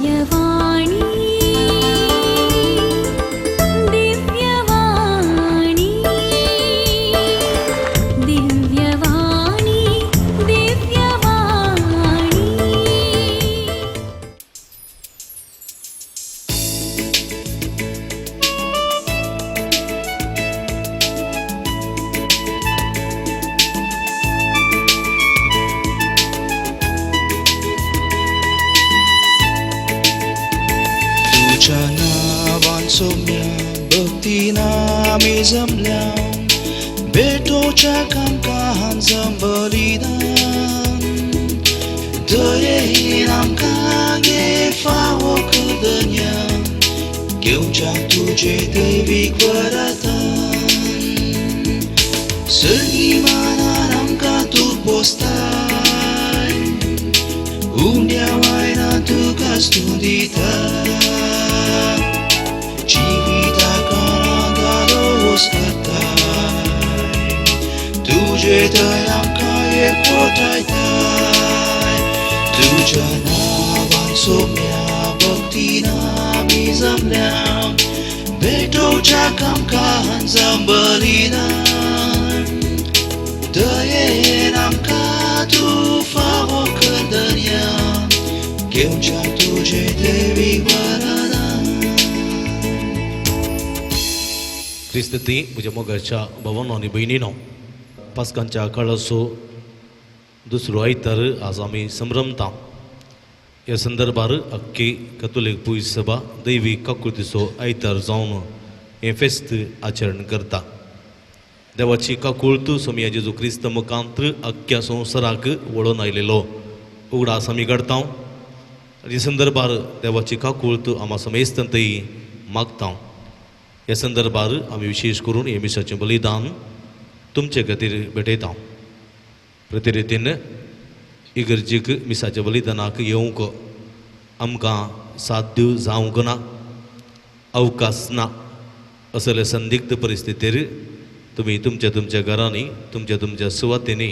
दिव्यवाणी दिव्यवाणी दिव्यवाणी दिव्यवाणी। तुझ्या नावान सोम्या भक्तीन आमी जमल्या, भेटोच्या कामकान जंबलिदान, दयेन आमकां गे फावो करदन्या, घेवच्या तुजे दैवीक वरदान। सर्गी मानान आमकां तूं पोसताय, उंड्या वायना तुका स्तुतिता, जिविता कानांत करताय, तुजे दय आमकां एकवटायताय। तुज्या नांवान सोम्या भक्तीन आमी जमल्या, भेटोवच्या कामकान जंबलिदान, दयेन आमकां तूं फावो करदन्या, घेवच्या तुजे दैवीक वरदान। क्रिस्ती म्हज्या मोगाच्या भावानो आनी भयणीनो, पास्कांच्या काळाचो दुसरो आयतार आज आमी संभ्रमता। ह्या संदर्भार अख्खी कथोलीक पुय सभा दैवीक काकुळतीचो आयतार जावन हें फेस्त आचरण करता। देवाची काकुळत सोमया जेजू क्रिस्त मुखांत अख्ख्या संवसाराक वळोवन आयलेलो उगडास आमी काडता। आनी संदर्भार देवाची काकुळत आमा समेस्तंतय मागता। ह्या संदर्भार आमी विशेश करून हे मिसाचें बलिदान तुमचे खातीर भेटयता। प्रतिरितीन इगर्जीक मिसाच्या बलिदानाक येवंक आमकां साध्य जावंक ना, अवकाश ना, असले संदिग्ध परिस्थितीर तुमी तुमच्या तुमच्या घरांनी तुमच्या तुमच्या सुवातेंनी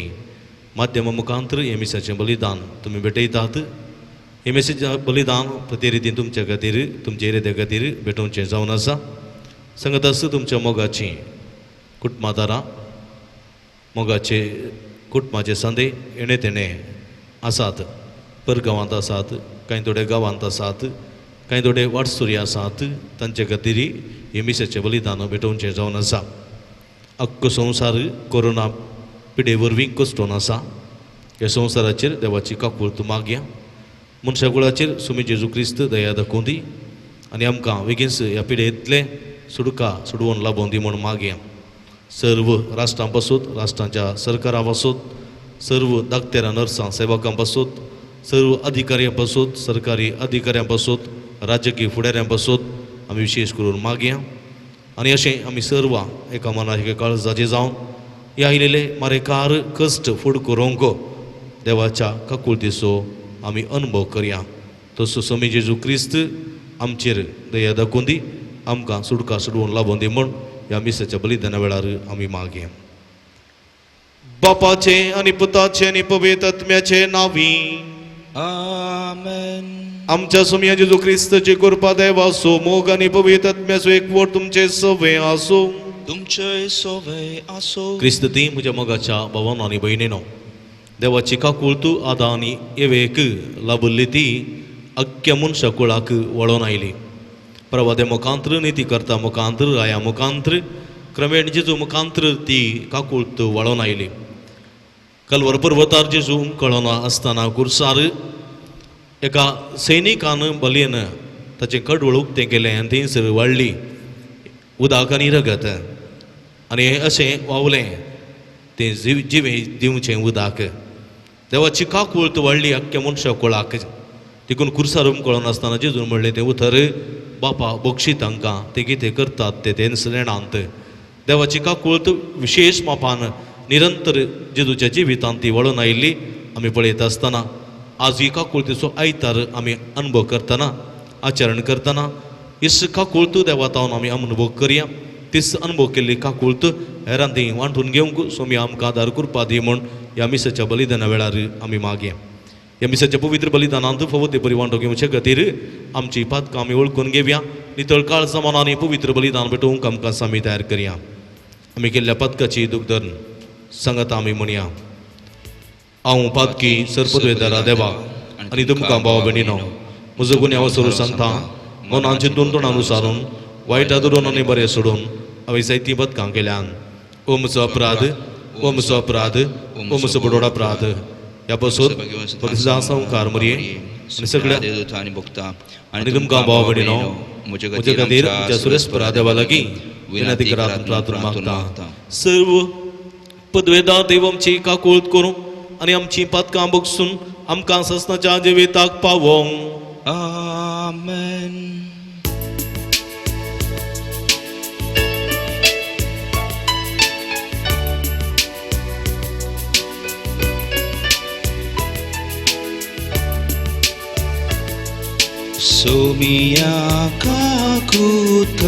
माध्यमा मुखांतर हे मिसाचें बलिदान तुमी भेटयतात। हे मिसाचें बलिदान प्रतिरितीन तुमच्या खातीर तुमच्या इराद्या खातीर भेटोवचें जावन आसा। संगत आसा तुमच्या मोगाची कुटुंबादारां, मोगाचे कुटुंबाचे संदे येणे तेणे आसात, परगांवांत आसात, कांय थोडे गांवांत आसात, कांय थोडे वाटसुरी आसात, तांचे खातीर हे मिसाचें बलिदान भेटोवचें जावन आसा। अख्खो संवसार कोरोना पिडे वरवीं कश्टोन आसा। ह्या संवसाराचेर देवाची काकुळत मागया, मनशा कुळाचेर सुमी जेजू क्रिस्त दया दाखोवं दी आनी आमकां बेगीनच ह्या पिडेंतलें सुडका सोडवून लाबोवन दी म्हूण मागया। सर्व राष्ट्रां पासून, राष्ट्रांच्या सरकारां पासून, सर्व दाक्तेरां नर्सां सेवकां पासून, सर्व अधिकाऱ्यां पासून, सरकारी अधिकाऱ्यां पासून, राजकीय फुडाऱ्यां पासून आमी विशेश करून मागया। आनी अशें आमी सर्वां एका मनाक एका काळजाचे जावन ह्या आयिल्ले मारेकार कश्ट फुड करूंक देवाच्या काकुळतीचो आमी अनुभव करया। तसो स्वामी जेजू क्रिस्त आमचेर दया दाखोवन दी, आमकां सुटका सोडवून लाबोवन दी म्हूण ह्या मिसाच्या बलिदाना वेळार आमी मागया। बापाचे आनी पुताचे आनी पवित्र आत्म्याचे नांवी आमेन। आमच्या स्वामी जेजू क्रिस्ताची कृपा देवाचो मोग आनी पवित्र आत्म्याचो एकवट तुमचे सवे आसूं, तुमचे सवे आसूं। क्रिस्त ती म्हज्या मोगाच्या भावानो आनी भयणीनो, देवाची काकुळत आदां आनी एवेक लाबल्ली ती अख्ख्या मनशा कुळाक वळोवन आयली। प्रवादे मुखांत्र, निती करता मुखांत्र, राया मुखांत्र, क्रमेण जेजू मुखांत्र ती काकुळत वळोवन आयली। कलवर पर्वतार जेजू कळोन आसतना कुर्सार एका सैनिकान बलयेन ताचें कडवळ उक्तें केलें आनी थंयसर वाडली उदक आनी रगत आनी हें अशें वावलें तें जिवें दिवचें उदक। देवाची काकुळत वाडली अख्ख्या मनशा कुळाक। देखून कुर्सार कळोन आसतना जेजून म्हणलें तें उतर, बापा बक्षी तांकां ते कितें करतात ते तेंच नेणांत। देवाची काकुळत विशेश मापान निरंतर जेजूच्या जिवितांत ती वळून आयिल्ली आमी पळयत आसतना आज ही काकुळतीचो आयतार आमी अनुभव करतना, आचरण करतना इस काकुळत देवातावन आमी अनुभव करया। तीच अनुभव केल्ली काकुळत हेरां ती वांटून घेवंक स्वामी आमकां आदार करपा दी म्हूण ह्या मिसाच्या बलिदाना वेळार आमी मागया। ह्या मिसाच्या पवित्र बलिदानांत फावो ते परी वांटो घेवचे खातीर आमची पातकां आमी वळखून घेवया. नितळ काळजा मनांनी पवित्र बलिदान भेटोवंक आमकां आमी तयार करया. आमी केल्ल्या पातकाची दूख धरून सांगाता आमी म्हणया. हांव पातकी सरपदवेदारा देवा आनी तुमकां भाव भयणीनो म्हजो गुन्यांव सरू सांगता. मनान चिंतून तोंडान उसारून वायटा धरून आनी बरें सोडून हांवें जायतीं पदकां केल्यान. ओ म्हजो अपराध, ओ म्हजो अपराध, ओ म्हजो बडोड अपराध. ह्या पासून फक्त संवकार मरये आनी सगळ्या आनी भोगता आनी तुमकां भाव भयणीनो म्हजे खातीर आमच्या सुरेस्परा देवा लागीं विनंती करात प्रार्थना मागता. सर्व पदवेदार देव आमची काकूळत करूं आनी आमची पातकां बगसून आमकां ससनाच्या जिविताक पावोवंक. आमेन. सोमिया काकूत,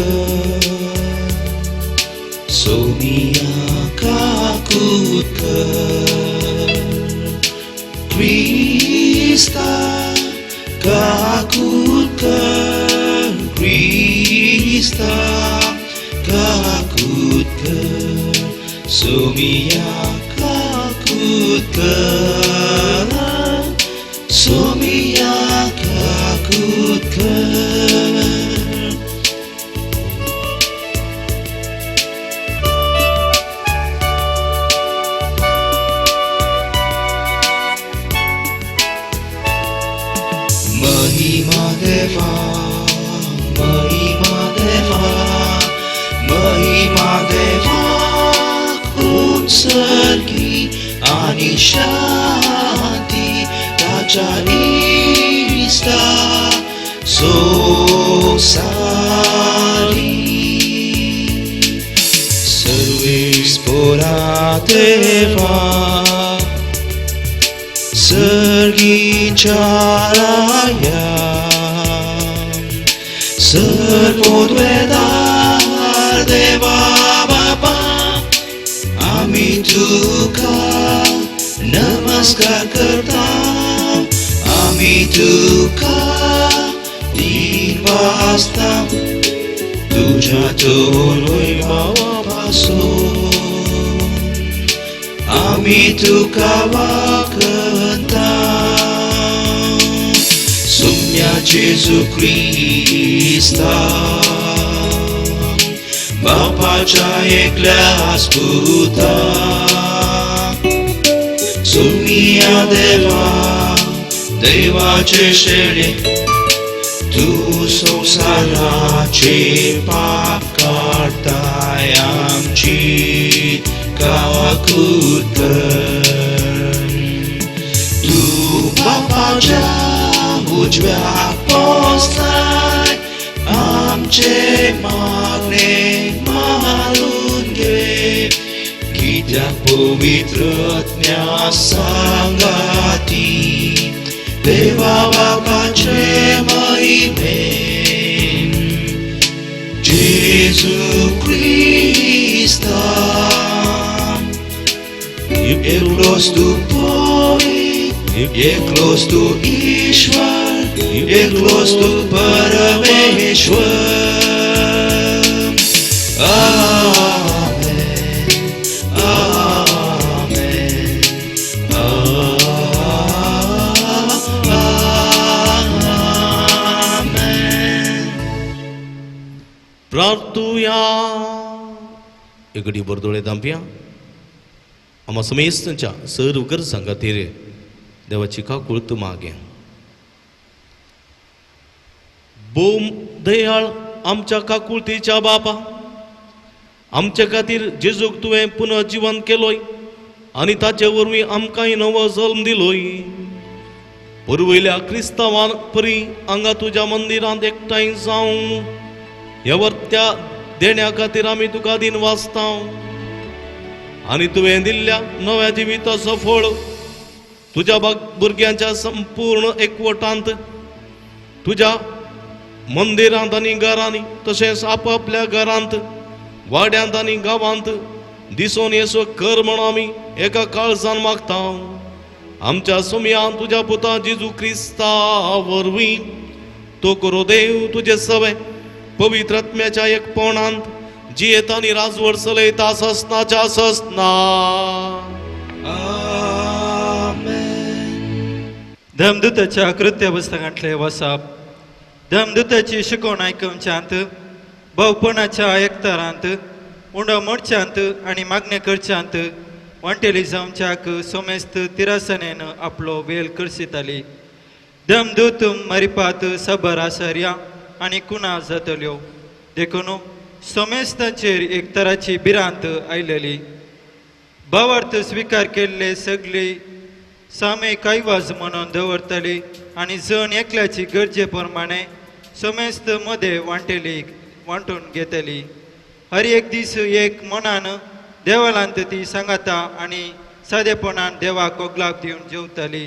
सोमिया काकूत, क्रिस्ता काकूत, क्रिस्ता काकूत, सोमिया काकूत, सोमिया काकूत. महिमा देवा, महिमा देवा, महिमा देवा, उत्सर्गी आणि शांती ताच्या इश्टा सोसारी. सर्वेस्पोरा देवा, सर्गीच्या राया, सर्वोद्वेदार देवा बापा, आमी तुका नमस्कार करता, आमी तुका दिन वाजता, तुझ्या वैभवापासून आमी तुका वाकता. सुम्या जेजू क्रिस्ता, बापाच्या एकल्याच पुता, सुमिया देवा, देवाचे शेळे, तूं संवसाराचे पाप काडताय, आमची काकूत. तूं बापाच्या उजव्या पोसलाय, आमचे मागणे मारून घे, कित्याक पवित्र आत्म्या सांगाती, देवा बापाचे महिमेन, जेजू क्रिस्ता, एकलोच तूं पळय, एकलोच तूं ईश्वर, एकलोच तूं परमेश्वर. आमेन, आमेन, आमेन. प्रार्थुया. एगडी बरदोळे दांपया आमा समेस्तांच्या सर्व गरजां खातीर देवाची काकूळत मागे. भोव दयाळ आमच्या काकुळतीच्या बापा, आमच्या खातीर जेजूक तुवें पुनर्जिवन केलोय आनी ताचे वरवीं आमकांय नवो जल्म दिलोय. पुर्वयल्या क्रिस्तांवान परी हांगा तुज्या मंदिरांत एकठांय जावं ह्या वर्त्या देण्या खातीर आमी तुका दिन वाचता आनी तुवें दिल्ल्या नव्या जिविताचो फळ तुज्या भुरग्यांच्या संपूर्ण एकवटांत तुज्या मंदिरांत आनी घरांनी तशेंच आपापल्या घरांत वाड्यांत आनी गांवांत दिसून येसो कर म्हण आमी एका काळजान मागता. आमच्या सोमयान तुज्या पुता जेजू क्रिस्ता वरवीं तो करो देव तुजे सवे पवित्र आत्म्याच्या एकपणांत जियेता आनी राजवट चलयता ससनाच्या ससना. आमेन. धमदूताच्या कृत्य पुस्तकांतले वसाप. धमदूताची शिकवण आयकुवच्यांत, भोवपणाच्या एकतारांत, उंडो मोडच्यांत आनी मागणें करच्यांत वांटेली जावच्याक सोमेस्त तिरासनेन आपलो वेल करसिताली. धमदूत मरिपात सबर आसर्या आनी कुणा जातल्यो देखून सोमेस्तांचेर एक तराची भिरांत आयलेली. भावार्थ स्विकार केल्ले सगळी सामे कायवाज म्हणून दवरतली आनी जण एकल्याची गरजे प्रमाणे समेस्त मदें वांटेली वांटून घेतली. हर एक दीस एक मनान देवालांत ती सांगाता आनी सादेपणान देवाक कोगलाप दिवन जेवताली.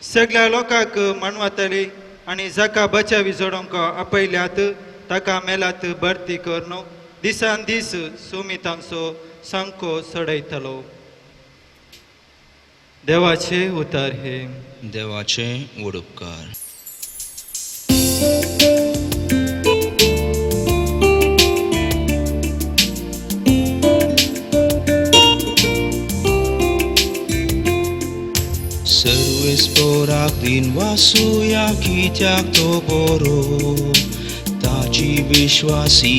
सगळ्या लोकांक मानवताली आनी जाका बचावी जोडोंक आपयल्यात ताका मेलात भरती करून दिसान दीस सुमितांचो सांको चडयतलो. देवाचे उतार हे. देवाचे वडुपकार. सर्वेस्पोराक दिन वासुया कित्याक तो बरो, ताची विश्वासी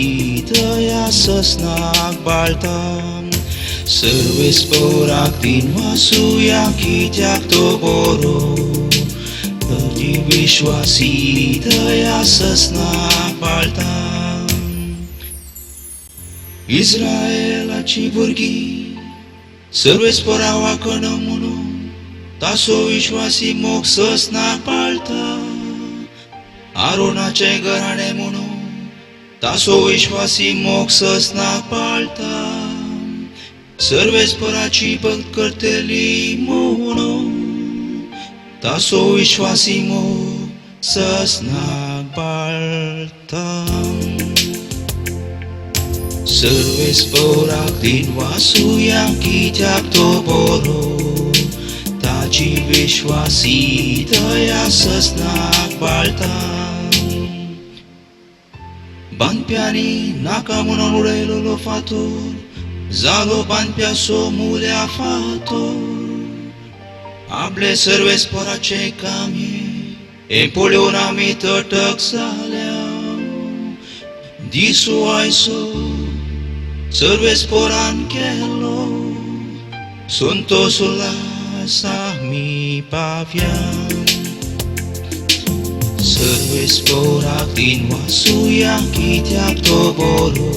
दया ससनाक बाळता. सर्वेस्पोराक दिन वासुया कित्याक तो बरो, ताची विश्वासी दया ससनाक बाळता. इस्रायलाची भुरगीं सर्वेस्पोरा वांकण म्हणून तासो विश्वासी मोग ससनाक पाळता. आरोणाचें घराणें म्हणून तासो विश्वासी मोग ससनाक पाळता. सर्वेस्पोराची भक्त करतली म्हणून तासो विश्वासी मोग ससनाक पाळता. सर्वेस्पोराक दिन वासुया कित्याक तो बरो, ताची विश्वासी दया ससनाक बाळता. बांदप्यांनी नाका म्हणून उडयलेलो फातोर जालो बांदप्याचो मुल्या फातोर. आपले सर्वेस्पोराचें काम हें पळोवन आमी तटक जाल्या. दिसो आयसो सर्वेस्पोरान केलो संतोष उल्हास आमी पावया. सर्वेस्पोराक दिन वासुया कित्याक तो बरो,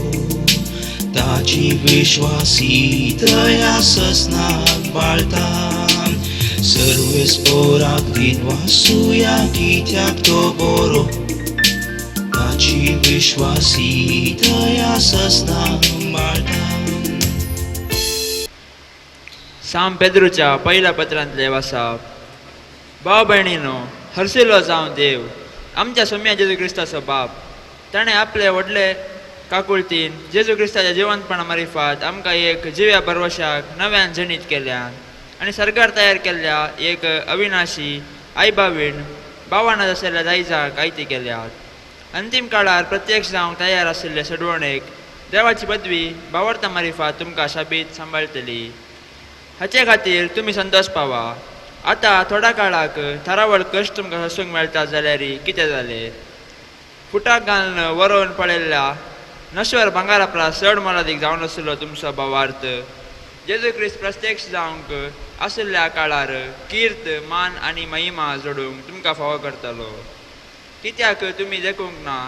ताची विश्वासी दया ससनाक बाळता. सर्वेस्पोराक दिन वासुया कित्याक तो बरो, ताची विश्वासी दया ससनाक बाळता. साम पेद्रूच्या पहिल्या पत्रांतले वासाप. भाव भयणीनो, हर्शिलो जावं देव आमच्या सोम्या जेजू क्रिस्ताचो बाप. ताणें आपले व्हडले काकुळतीन जेजू क्रिस्ताच्या जिवंतपणा मारिफात आमकां एक जिव्या भरवशाक नव्यान जणीत केल्या आनी सरकार तयार केल्ल्या एक अविनाशी आईबावीण बावान आशिल्ल्या दायजाक आयती केल्यात. अंतीम काळार प्रत्यक्ष जावंक तयार आशिल्ले सडवणेक देवाची पदवी बावर्ता मारिफात तुमकां शाबीत सांबाळटली. हाचे खातीर तुमी संतोश पावा. आतां थोड्या काळाक थारावळ कश्ट तुमकां सोसूंक मेळटा जाल्यार कितें जालें? फुटाक घालून वरोवन पळयल्ल्या नश्वर भांगरा परस चड मोलादीक जावन आशिल्लो तुमचो भावार्थ जेजू क्रिस्त प्रत्यक्ष जावंक आशिल्ल्या काळार कीर्त मान आनी महिमा जोडूंक तुमकां फावो करतलो. कित्याक तुमी देखूंक ना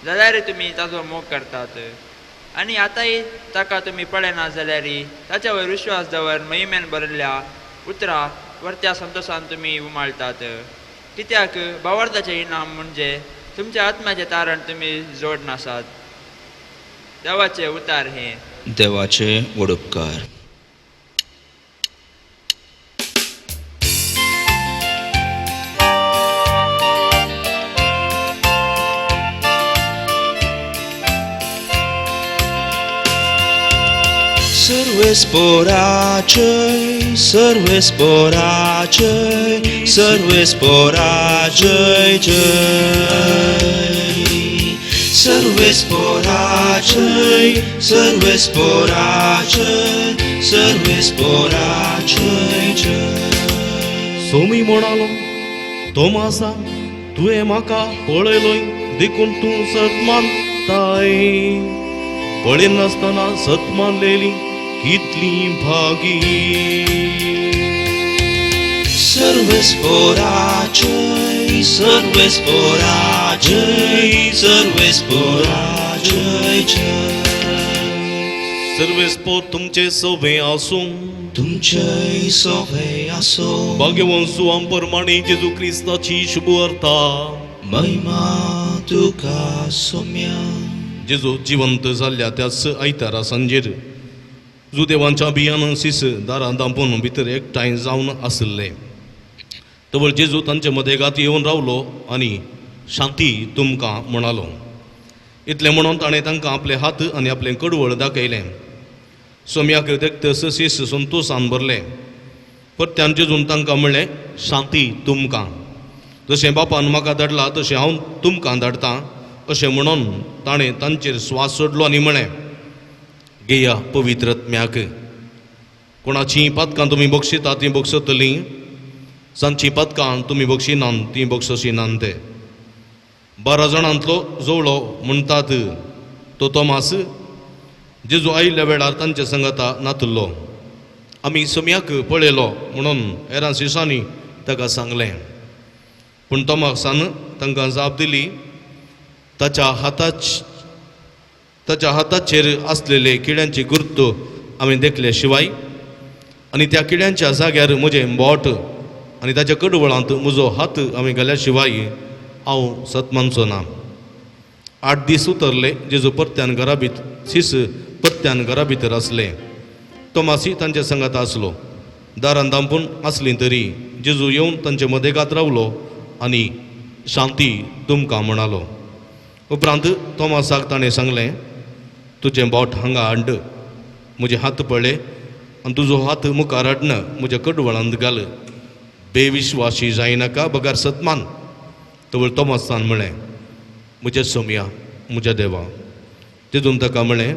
जाल्यार तुमी ताचो मोग करतात आनी आतांय ताका तुमी पळयना जाल्यार ताच्या वयर विश्वास दवर महिमेन भरिल्ल्या उतरां वरत्या संतोशान तुमी उमाळटात. कित्याक भावार्थाचें इनाम म्हणजे तुमच्या आत्म्याचें तारण तुमी जोड नासात. देवाचें उतार हें. देवाचे वडुपकार. सर्वेस्पोराचय सर्वेस्पोराचय सर्वेस्पोराचय जय सर्वेस्पोराचय सर्वेस्पोराचय सर्वेस्पोराचय जय. सोमी म्हणालो तोमासा तुवें म्हाका पळयलोय देखून तूं सत मानताय पळयनासतना सत मानलेली कितली भागी. सर्वेस्पोराचय सर्वेस्पोराचय सर्वेस्पोराचय जय. सर्वेस्पोर तुमचे सोबे आसूं तुमचेय सोबे आसूं. भाग्यवंत सुवां परमाणे जेजू क्रिस्ताची शुभ वार्ता. महिमा तुका सोम्या. जेजू जिवंत जाल्ल्या त्याच आयतारा सांजेर जुदेवांच्या बियान सीस दारां दांपून भितर एकठांय जावन आशिल्ले. तवळ जेजू तांचे मदेगात येवन रावलो आनी शांती तुमकां म्हणालो. इतलें म्हणून ताणें तांकां आपले हात आनी आपलें कडवळ दाखयलें. सोम्याक देखतस सीस संतोसान भरलें. परत्यान जेजून तांकां म्हणलें शांती तुमकां. जशें बापान म्हाका धाडला तशें हांव तुमकां धाडटां अशें म्हणून ताणें तांचेर स्वास सोडलो आनी म्हळें घेया पवित्र आत्म्याक. कोणाचीं पातकां तुमी बक्षिता तीं बक्षतलीं, जांचीं पातकां तुमी बक्षिनात तीं बक्षशिनात. ते 12 जाणांतलो जोवळो म्हणटात तो तोमास जेजू आयिल्ल्या वेळार तांचे संगता नातलो. आमी सोम्याक पळयलो म्हणून हेरां शिसांनी ताका सांगलें. पूण तोमासान तांकां जाप दिली ताच्या हाताचेर आसलेले किड्यांची गुर्त आमी देखले शिवाय आनी त्या किड्यांच्या जाग्यार म्हजें बोट आनी ताच्या कडवळांत म्हजो हात आमी घाल्या शिवाय हांव सत मानचो ना. 8 दीस उतरले. जेजू परत्यान घरा भितर सीस परत्यान घरा भितर आसले. तोमासी तांचे संगात आसलो. दारान दांपून आसली तरी जेजू येवन तांचे मदेगात रावलो आनी शांती तुमकां म्हणालो. उपरांत तोमासाक ताणें सांगलें तुजें बोट हांगा हाड, म्हजे हात पळय आनी तुजो हात मुखार हाडन म्हज्या कडवळांत घाल. बेविश्वासी जायनाका बगर सतमान. तवळ तोमासान म्हळें म्हज्या सोम्या म्हज्या देवा. तेतून ताका म्हळें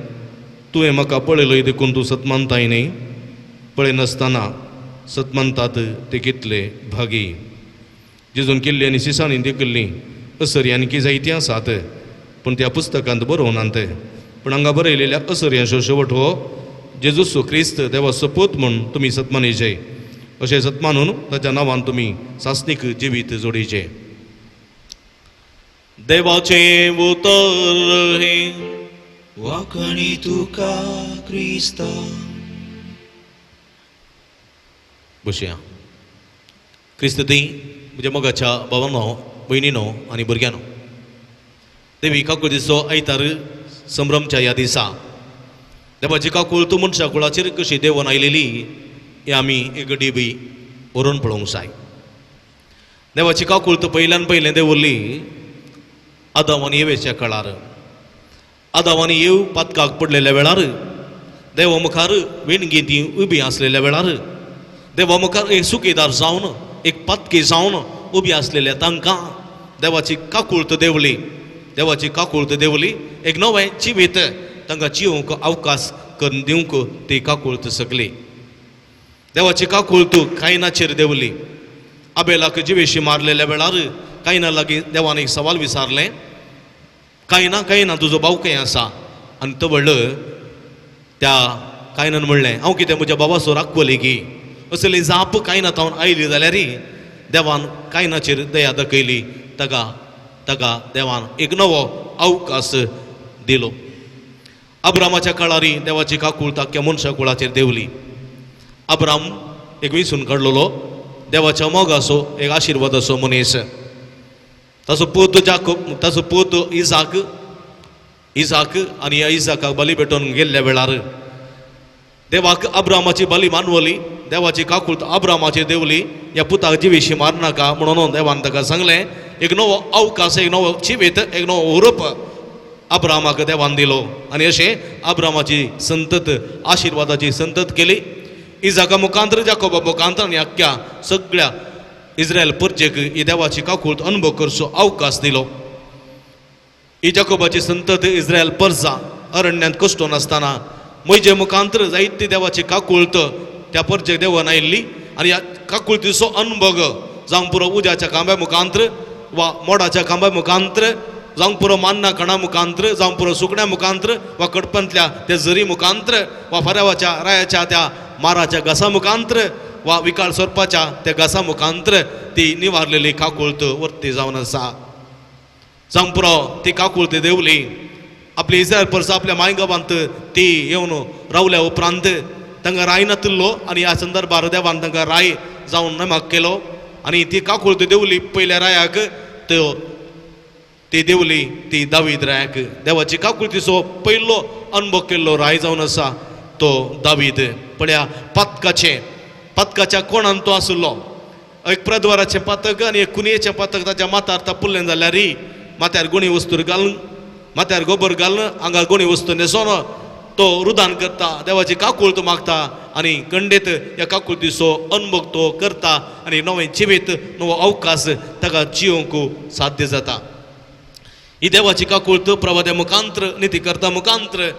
तुवें म्हाका पळयलोय देखून तूं सतमानताय न्ही, पळयनासतना सतमानतात ते कितले भागी. जेजून केल्ली आनी सिसांनी देखिल्ली असरी आनी जायतीं आसात पूण त्या पुस्तकांत बरोवनात. पूण हांगा बरयलेल्या असरयांचो शेवट हो जेजूसो क्रिस्त देवाचो पूत म्हूण तुमी सतमानीचे. अशें सतमानून ताच्या नांवान तुमी सासणीक जिवीत जोडीचें. देवाचें उतर हें वाखणी तुका क्रिस्ता. बसया. क्रिस्त ती म्हज्या मोगाच्या भावानो भयणीनो आनी भुरग्यांनो, देवी काकुळतीचो आयतार संभ्रमच्या ह्या दिसा देवाची काकूळ तूं मनशा कुळाचेर कशी देंवोन आयलेली हें आमी एक डिबी बरोवन पळोवंक जाय. देवाची काकूळ तूं पयल्यान पयलें देंवल्ली आदाव आनी येवेच्या काळार. आदाव आनी येव पातकाक पडलेल्या वेळार देवा मुखार विणगी ती उबी आसलेल्या वेळार देवा मुखार एक सुकेदार जावन एक पातकी जावन उबी आसलेल्या तांकां देवाची काकूळत देंवली. देवाची काकूळत देंवली एक नवें जिवीत तांकां जिवंक अवकाश करून दिवंक ती काकूळत सगली. देवाची काकूळत कायनाचेर देंवली. आबेलाक जिवेशी मारलेल्या वेळार कायना लागीं देवान एक सवाल विचारलें, कांय ना तुजो भाव खंय आसा? आनी तो व्हडलो त्या कायनान म्हणलें हांव कितें म्हज्या बाबाचो राखवली की. असली जाप कायना तावन आयली जाल्यार देवान कायनाचेर दया दाखयली. ताका ताका देवान एक नवो अवकाश दिलो. अब्रामाच्या काळारी देवाची काकूळ ताक्या मनशा कुळाचेर देंवली. अब्राम एक विसून काडलेलो देवाच्या मोगाचो एक आशिर्वादाचो मनीस. ताचो पूत जाकोब, ताचो पूत इजाक, इजाक आनी ह्या इजाकाक बली पेटोवन गेल्ल्या वेळार देवाक अब्रामाची बली मानवली. देवाची काकूळ अब्रामाचेर देंवली. ह्या पुताक जिवेशी मारनाका म्हणून देवान ताका सांगलें एक नवो अवकाश, एक नवो जिवीत, एक नवो उरप अब्रामाक देवान दिलो आनी अशें अब्रामाची संतत आशिर्वादाची संतत केली. इजाका मुखांत्र जाकोबा मुखांत्र आनी आख्ख्या सगळ्या इस्रायल परजेक ही देवाची काकूळत अनुभव करचो अवकाश दिलो. ही जाकोबाची संतत इस्रायल परजा अरण्यांत कश्टो नासतना म्हजे मुखांत्र जायती देवाची काकूळत त्या परजेक देवान आयिल्ली आनी ह्या काकुळतीचो अनुभव जावंक पुरो उज्याच्या खांब्या मुखांत्र वा मोडाच्या खांब्या मुखांत्र, जावंक पुरो मान्ना कणा मुखांत्र, जावंक पुरो सुकण्या मुखांत्र वा कडपंतल्या त्या झरी मुखांत्र वा फऱ्यावाच्या रायाच्या त्या माराच्या घासा मुखांत्र वा विकाळ सोरपाच्या त्या घासा मुखांत्र ती निवारलेली काकुळत वर्ती जावन आसा. जावंक पुरो ती काकुळत देवली आपली इस्रायल परसा आपल्या मायगांवांत ती येवन रावल्या उपरांत तांकां राय नातिल्लो आनी ह्या संदर्भार देवान तांकां राय जावन नेमाक केलो आनी ती काकुळत देवली पयल्या रायाक त्यो ती देवली ती दावीद रायाक. देवाची काकुळतीचो पयलो अनुभव केल्लो राय जावन आसा तो दावीद. पळया पातकाचें पातकाच्या कोणान तो आशिल्लो. एक प्रद्वाराचें पातक आनी एक कुनयेचें पातक ताच्या माथार तापुल्लें जाल्यार माथ्यार गुणी वस्तू घालून माथ्यार गोबर घालून हांगा गुणी वस्तू न्हेसोन तो रुदान करता, देवाची काकुळत मागता आनी गंडेत ह्या काकुळतीचो अनुभव तो करता आनी नवें जिवीत नवो अवकाश ताका जियोंक साध्य जाता. ही देवाची काकुळत प्रवाद्या मुखांत्र निती करता मुखांत्र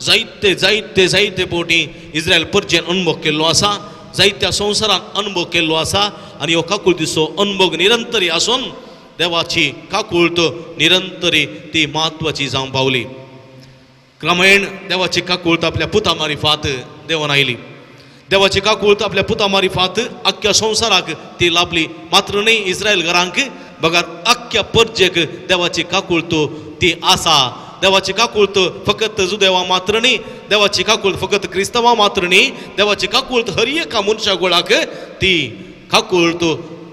जायते जायते जायते पोटी इस्रायल परजेन अनुभव केल्लो आसा, जायत्या संवसारान अनुभव केल्लो आसा आनी हो काकुळतीचो अनुभव निरंतरी आसून देवाची काकुळत निरंतरी ती म्हत्वाची जावंक पावली. क्रमेण देवाची काकुळत आपल्या पुता मारिफात देवान आयली. देवाची काकुळत आपल्या पुता मारिफात आख्ख्या संवसाराक ती लाभली, मात्र न्ही इस्रायल घरांक बगर आख्ख्या परजेक देवाची काकुळत ती आसा. देवाची काकुळत फकत जुदेवा मात्र न्ही, देवाची काकुळत फकत क्रिस्तांवा मात्र न्ही, देवाची काकुळत हर एका मनशा गोळाक ती काकुळत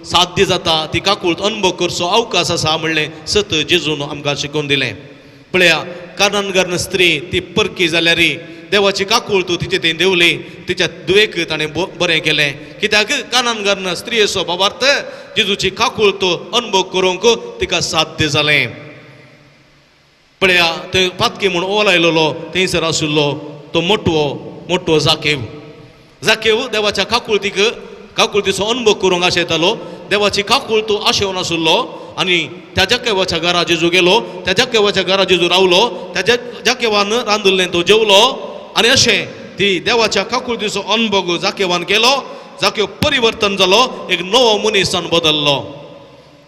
साध्य जाता, ती काकुळत अनुभव करचो अवकाश आसा म्हणलें सत जेजून आमकां शिकोवन दिलें. पळया काननगरन स्त्री ती परकी जाल्यार देवाची काकुळत तिचे थंय देवली, तिच्या दुवेक ताणें बरें केलें. कित्याक काननगरन स्त्रियेचो बाबार्थ जेजूची काकुळत अनुभव करूंक तिका साध्य जालें. पळया थंय पातकी म्हूण ओलायलेलो थंयसर आशिल्लो तो मोटवो मोटवो जाकेव. जाकेव देवाच्या काकुळतीक काकुळतीचो अनुभव करूंक आशेतालो, देवाची काकुळत आशेवन आशिल्लो आनी त्या जाकेवाच्या घरा जेजू गेलो, त्या जाकेवाच्या घरा जेजू रावलो, त्या जाकेवान रांदिल्लें तो जेवलो आनी अशें ती देवाच्या काकुळतीचो अनुभव जाकेवान केलो. जाकेव परिवर्तन जालो, एक नवो मनीसान बदल्लो.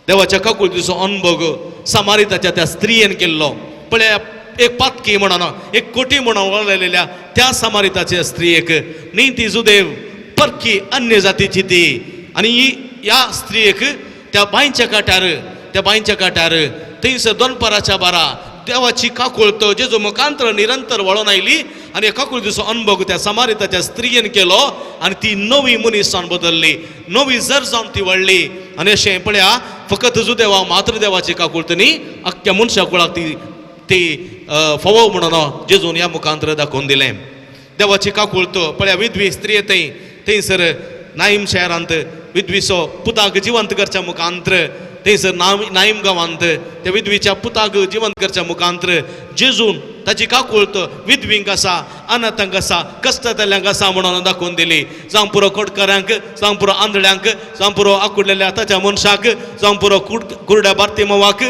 देवाच्या काकुळतीचो अनुभव समारिताच्या त्या स्त्रियेन केल्लो. पळया एक पातकी म्हणून एक कोटी म्हणून वळलेल्या त्या समारिताच्या स्त्रियेक न्ही ती जुदेव परकी अन्य जातीची ती आनी ह्या स्त्रियेक त्या बांयच्या काट्यार त्या बांयच्या काट्यार थंयसर दोनपाराच्या बारा देवाची काकुळत जेजू मुखांतर निरंतर वळोन आयली आनी काकुळतीचो अनुभव त्या समारिताच्या स्त्रियेन केलो आनी ती नवी मनीसान बदल्ली, नवी जर जावन ती वळ्ळी. आनी अशें पळया फकत जुदेवा मात्र देवाची काकुळत न्ही आख्ख्या मनशा कुळाक ती ती फोवो म्हणून जेजून ह्या मुखांतर दाखोवन दिलें. देवाची काकुळत पळया विधवी स्त्री थंय थंयसर नाईम शहरांत विधवीचो पुताक जिवंत करच्या मुखांत्र थंयसर नाईम गांवांत त्या विधवीच्या पुताक जिवंत करच्या मुखांत्र जेजून ताची काकुळत विधवींक आसा, अनाथांक आसा, कश्टांतल्यांक आसा म्हणून दाखोवन दिली. जावं पुरो कोटकऱ्यांक, जावं पुरो आंधळ्यांक, जावं पुरो आकुडलेल्या ताच्या मनशाक, जावं पुरो कुरड्या बार्तिमोवाक,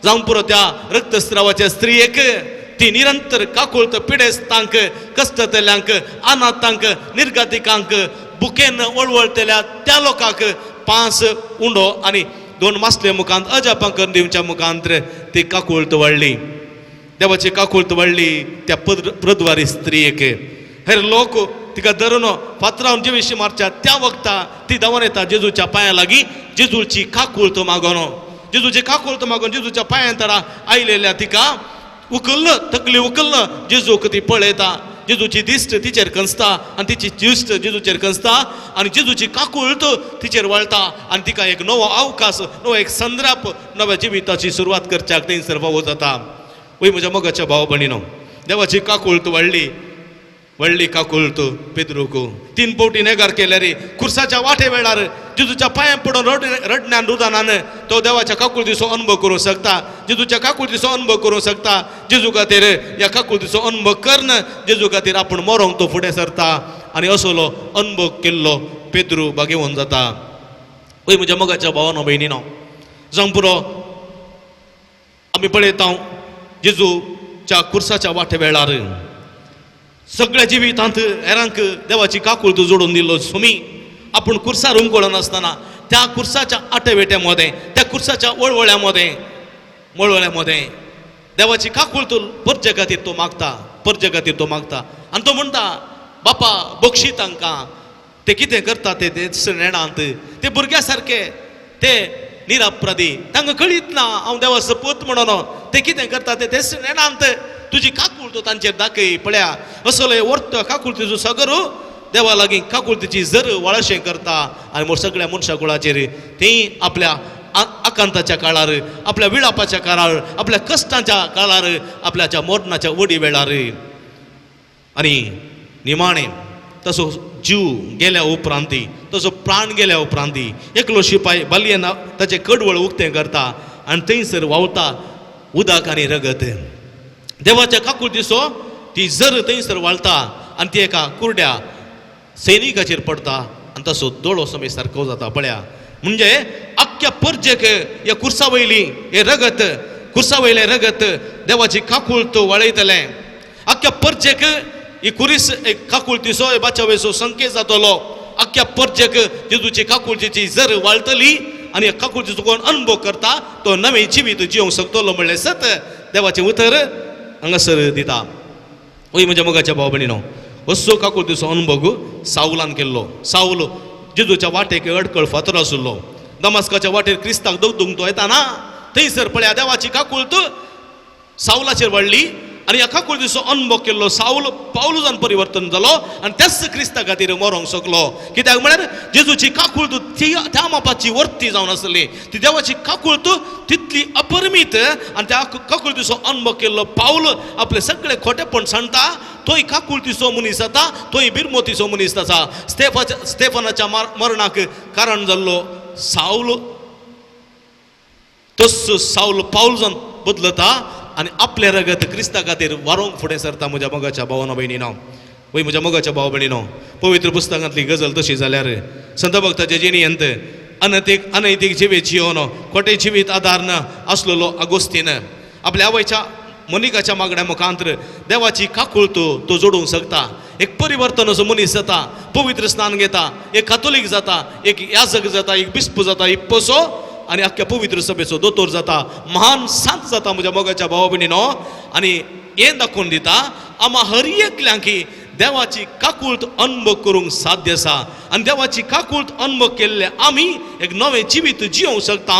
जावं पुरो त्या रक्तस्रावाच्या स्त्रियेक ती निरंतर काकुळत पिडेस्तांक, कश्टांतल्यांक, अनाथांक, निर्गतिकांक, बुकेन वळवळतल्या त्या लोकांक 5 उंडो आनी 2 मासले मुखांत अजापां करून दिवच्या मुखांत ती काकुळत वाडली. देवाची काकुळत वाडली त्या प्रद्वारी स्त्रियेक. हेर लोक तिका धरून फातरावन जिविशी मारच्या त्या वखता ती धांवन येता जेजूच्या पांया लागीं जेजूची काकुळत मागोन, जेजूची काकुळत मागून जेजूच्या पांयां तडा आयलेल्या तिका उखल्ल तकली उखल्ल जेजूक ती पळयता, जेजूची दिश्ट तिचेर कंसता आनी तिची दिश्ट जेजूचेर कंसता आनी जेजूची काकुळत तिचेर वळटा आनी तिका एक नवो अवकाश, नवो एक संद्राप, नव्या जिविताची सुरवात करच्याक थंयसर फावो जाता. वय म्हज्या मोगाच्या भाव भयणीनो, देवाची काकुळत वाडली व्हडली काकुळट पेद्रूक. 3 फावटी नेगार केल्यार खुर्साच्या वाटे वेळार जेजूच्या पांयां पडून रडण्यान रुदानान तो देवाच्या काकुळतीचो अनुभव करूंक शकता, जेजूच्या काकुळतीचो अनुभव करूंक शकता. जेजू खातीर ह्या काकुळतीचो अनुभव करन जेजू खातीर आपूण मरोंक तो फुडें सरता आनी असलो अनुभव केल्लो पेद्रू भागेवन जाता. वय म्हज्या मोगाच्या भावानो भयणीनो, जावं पुरो आमी पळयता जेजूच्या खुर्साच्या वाटे वेळार सगळ्या जिवितांत हेरांक देवाची काकुळट जोडून दिल्लो सुमी आपूण खुर्सार हुमकळनासतना त्या खुर्साच्या आटेवेट्या मदें, त्या खुर्साच्या वळवळ्या मदें, वळवळ्या मदें देवाची काकुळट परजे खातीर तो मागता, परजे खातीर तो मागता आनी तो म्हणटा, बापा बक्षी तांकां, ते कितें करता ते तेच नेणांत, ते भुरग्या सारके, ते निरापराधी, तांकां कळीत ना हांव देवाचो पूत म्हणून, ते कितें करता ते तेच नेणांत, तुजी काकुळट तांचेर दाखय. पळया असले वर्त काकुळतीचो सगर देवा लागीं काकुळतीची जर वळशें करता आनी मोर सगळ्या मनशा कुळाचेर ती आपल्या आकांताच्या काळार, आपल्या विळापाच्या काळार, आपल्या कश्टांच्या काळार, आपल्याच्या मरणाच्या वडी वेळार आनी निमाणें तसो जीव गेल्या उपरांती, तसो प्राण गेल्या उपरांती एकलो शिपाय बालयेन ताचें कडवळ उक्तें करता आनी थंयसर व्हांवता उदक आनी रगत. देवाच्या काकुळतीचो ती जर थंयसर वाळटा आनी ती एका कुरड्या सैनिकाचेर पडटा आनी तसो दोळो समे सारको जाता. पळया म्हणजे आख्ख्या परजेक ह्या खुर्सा वयली हे रगत, खुर्सा वयलें रगत देवाची काकुळट वाळयतलें. आख्ख्या परजेक ही कुरीस एक काकुळतीचो बाचावेचो संकेत जातलो. आख्ख्या परजेक जेजूची काकुळतीची जर वाळटली आनी काकुळतीचो कोण अनुभव करता तो नवें जिवीत जिवंक शकतलो म्हणलें सत देवाचें उतर हांगासर दिता. वय म्हज्या मोगाच्या भाव भयणीनो, असो काकुळतीचो अनुभव सावलान केल्लो. सावल जेजूच्या वाटेक अडकळ फातर आशिल्लो. दमास्काच्या वाटेर क्रिस्ताक दगदूंक तो येता ना थंयसर पळया देवाची काकुळट सावलाचेर वाडली आनी ह्या काकुळतीचो अनुभव केल्लो सावल पावल जावन परिवर्तन जालो आनी त्याच क्रिस्ता खातीर मरोंक शकलो. कित्याक म्हळ्यार जेजूची काकुळट ती त्या मापाची वर्ती जावन आसली, ती देवाची काकुळट तितली अपरिमीत आनी त्या काकुळतीचो अनुभव केल्लो पावल आपले सगळे खोटेपण सांडटा, तोय काकुळतीचो मनीस जाता, तोय बिरमोतीचो मनीस जाता. स्टेफनाच्या मरणाक कारण जाल्लो सावल तस सावल पावल जावन बदलता आनी आपलें रगत क्रिस्ता खातीर वारोवंक फुडें सरता. म्हज्या मोगाच्या भावानो भयणीनो, वय म्हज्या मोगाच्या भाव भयणीनो, पवित्र पुस्तकांतली गजल तशी जाल्यार संत भक्ताच्या जिणेंत अनैतीक अनैतीक जिवीत जिवन खोटें जिवीत आदार आसलेलो आगोस्तीन आपल्या आवयच्या मोनिकाच्या मागण्या मुखांतर देवाची काकुळट तो जोडूंक शकता. एक परिवर्तन असो मनीस जाता, पवित्र स्नान घेता, एक कातोलीक जाता, एक याजक जाता, एक बिस्प जाता, एक पसो आनी आख्ख्या पवित्र सभेचो दोतोर जाता, महान सांत जाता. म्हज्या मोगाच्या भावा भयणीनो, आनी हें दाखोवन दिता आमा हर एकल्यांकी देवाची काकुळट अनुभव करूंक साध्य आसा आनी देवाची काकुळट अनुभव केल्ले आमी एक नवें जिवीत जियोंक शकता,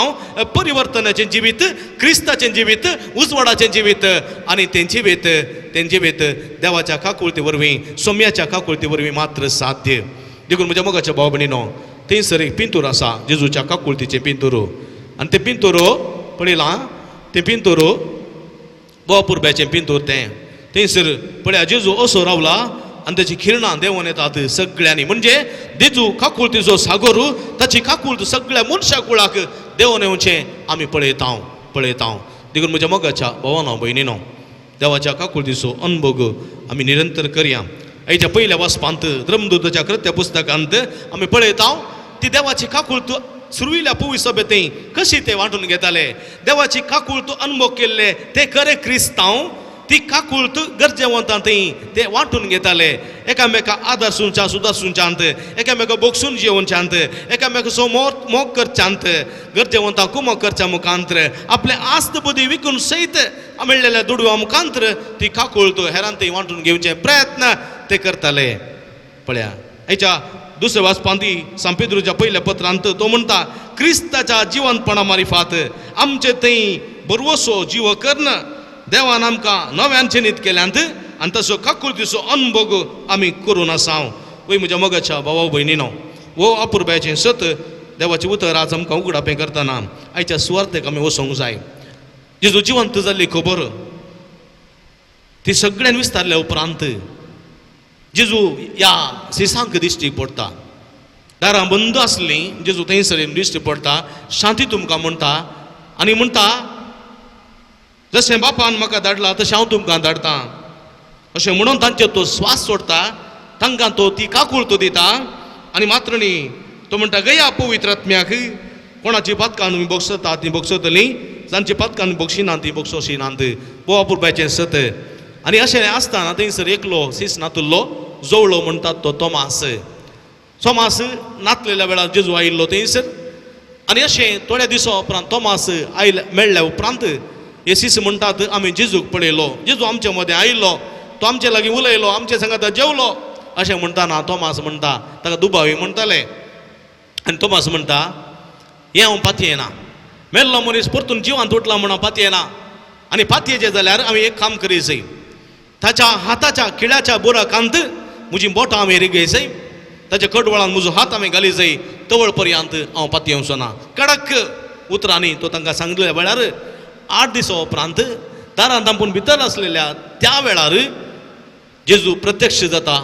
परिवर्तनाचें जिवीत, क्रिस्ताचें जिवीत, उजवाडाचें जिवीत आनी तें जिवीत, तें जिवीत देवाच्या काकुळटी वरवीं, सोम्याच्या काकुळटी वरवीं मात्र साध्य. देखून म्हज्या मोगाच्या भाव भयणीनो, थंयसर एक पिंतूर आसा, जेजूच्या काकुळतीचें पिंतूर आनी तें पिंतूर पळयलां, तें पिंतूर बोपुरब्याचें पिंतूर तें. थंयसर पळया जेजू असो रावला आनी ताची खिरणां देंवन येतात सगळ्यांनी. म्हणजे जेजू काकुळतीचो सागोर, ताची काकुळट सगळ्या मनशा कुळाक देंवन येवचें आमी पळयता पळयता. देखून म्हज्या मोगाच्या भावानो भयणीनो, देवाच्या काकुळतीचो अनुभव आमी निरंतर करया. आयच्या पयल्या वाचपांत धर्मदूताच्या कृत्य पुस्तकांत आमी पळयता ती देवाची काकुळट सुरविल्या पुवी सभेंत कशी ते वांटून घेताले. देवाची काकुळट अनुभव केल्ले ते खरे क्रिस्तांव ती काकुळट गरजेवंतां थंय ते वांटून घेताले. एकामेका आदार सुनच्या सुदारसुंच्यांत, एकामेका बोगसून जियोवच्यांत, एकामेकाचो मोग करच्यांत, गरजेवंतां कुमोक करच्या मुखांतर आपले आस्त बुद्धी विकून सयत मेळ्ळेल्या दुडवा मुखांतर ती काकुळट हेरान थंय वांटून घेवचे प्रयत्न ते करताले. पळया हेच्या दुसऱ्या वाचपांती सांपेद्रूच्या पयल्या पत्रांत तो म्हणटा, क्रिस्ताच्या जिवंतपणा मारिफात आमचे थंय बरवसो जीव कर्ण देवान आमकां नव्यान चिनीत केल्यांत आनी तसो काकुळतीचो अनुभव आमी करून आसाव. वय म्हज्या मोगाच्या भावा भयणीनो, हो अपुरबायेचें सत देवाचें उतर आज आमकां उगडापें करतना आयच्या सुवार्थेक आमी वचोंक जाय. जेजू जिवंत जाल्ली खबर ती सगळ्यान विस्तारल्या उपरांत जेजू ह्या सिसांक दिश्टी पडटा. दारां बंद आसलीं, जेजू थंयसर दिश्टी पडटा, शांती तुमकां म्हणटा आनी म्हणटा जशें बापान म्हाका धाडला तशें हांव तुमकां धाडटा अशें म्हणून तांचेर तो स्वास सोडटा, तांकां तो ती काकूळ तो दिता. आनी मात्र न्ही, तो म्हणटा गया पवित्र आत्म्याक कोणाची पातकां तुमी भोगसता ती भोगसतलीं, जांची पातकां भोगशिनात ती भोगसोशिनात. बोवा पुरपाचें सत. आनी अशें आसतना थंयसर एकलो सीस नातुल्लो जोवळो म्हणटात तो तोमास. तोमास नातलेल्या वेळार जेजू आयिल्लो थंयसर. आनी अशें थोड्या दिसां उपरांत तोमास आयले मेळ्ळ्या उपरांत हे सीस म्हणटात आमी जेजूक पळयलो, जेजू आमचे मदें आयिल्लो, तो आमचे लागीं उलयलो, आमचे सांगाता जेवलो अशें म्हणटाना तोमास म्हणटा, ताका दुबावी म्हणटाले. आनी तोमास म्हणटा हें हांव पातयेना, मेल्लो मनीस परतून जिवांत उठला म्हूण हांव पातयेना. आनी पातयेचें जाल्यार आमी एक काम करीत, ताच्या हाताच्या किळ्याच्या बुराकांत म्हजी बोटां आमी रिगयसय, ताच्या कडवळान म्हजो हात आमी घाली जाय, तवळ पर्यंत हांव पातयेवचो ना. कडक उतरांनी तो तांकां सांगल्या वेळार 8 दिसां उपरांत दारांत धांपून भितर आसलेल्या त्या वेळार जेजू प्रत्यक्ष जाता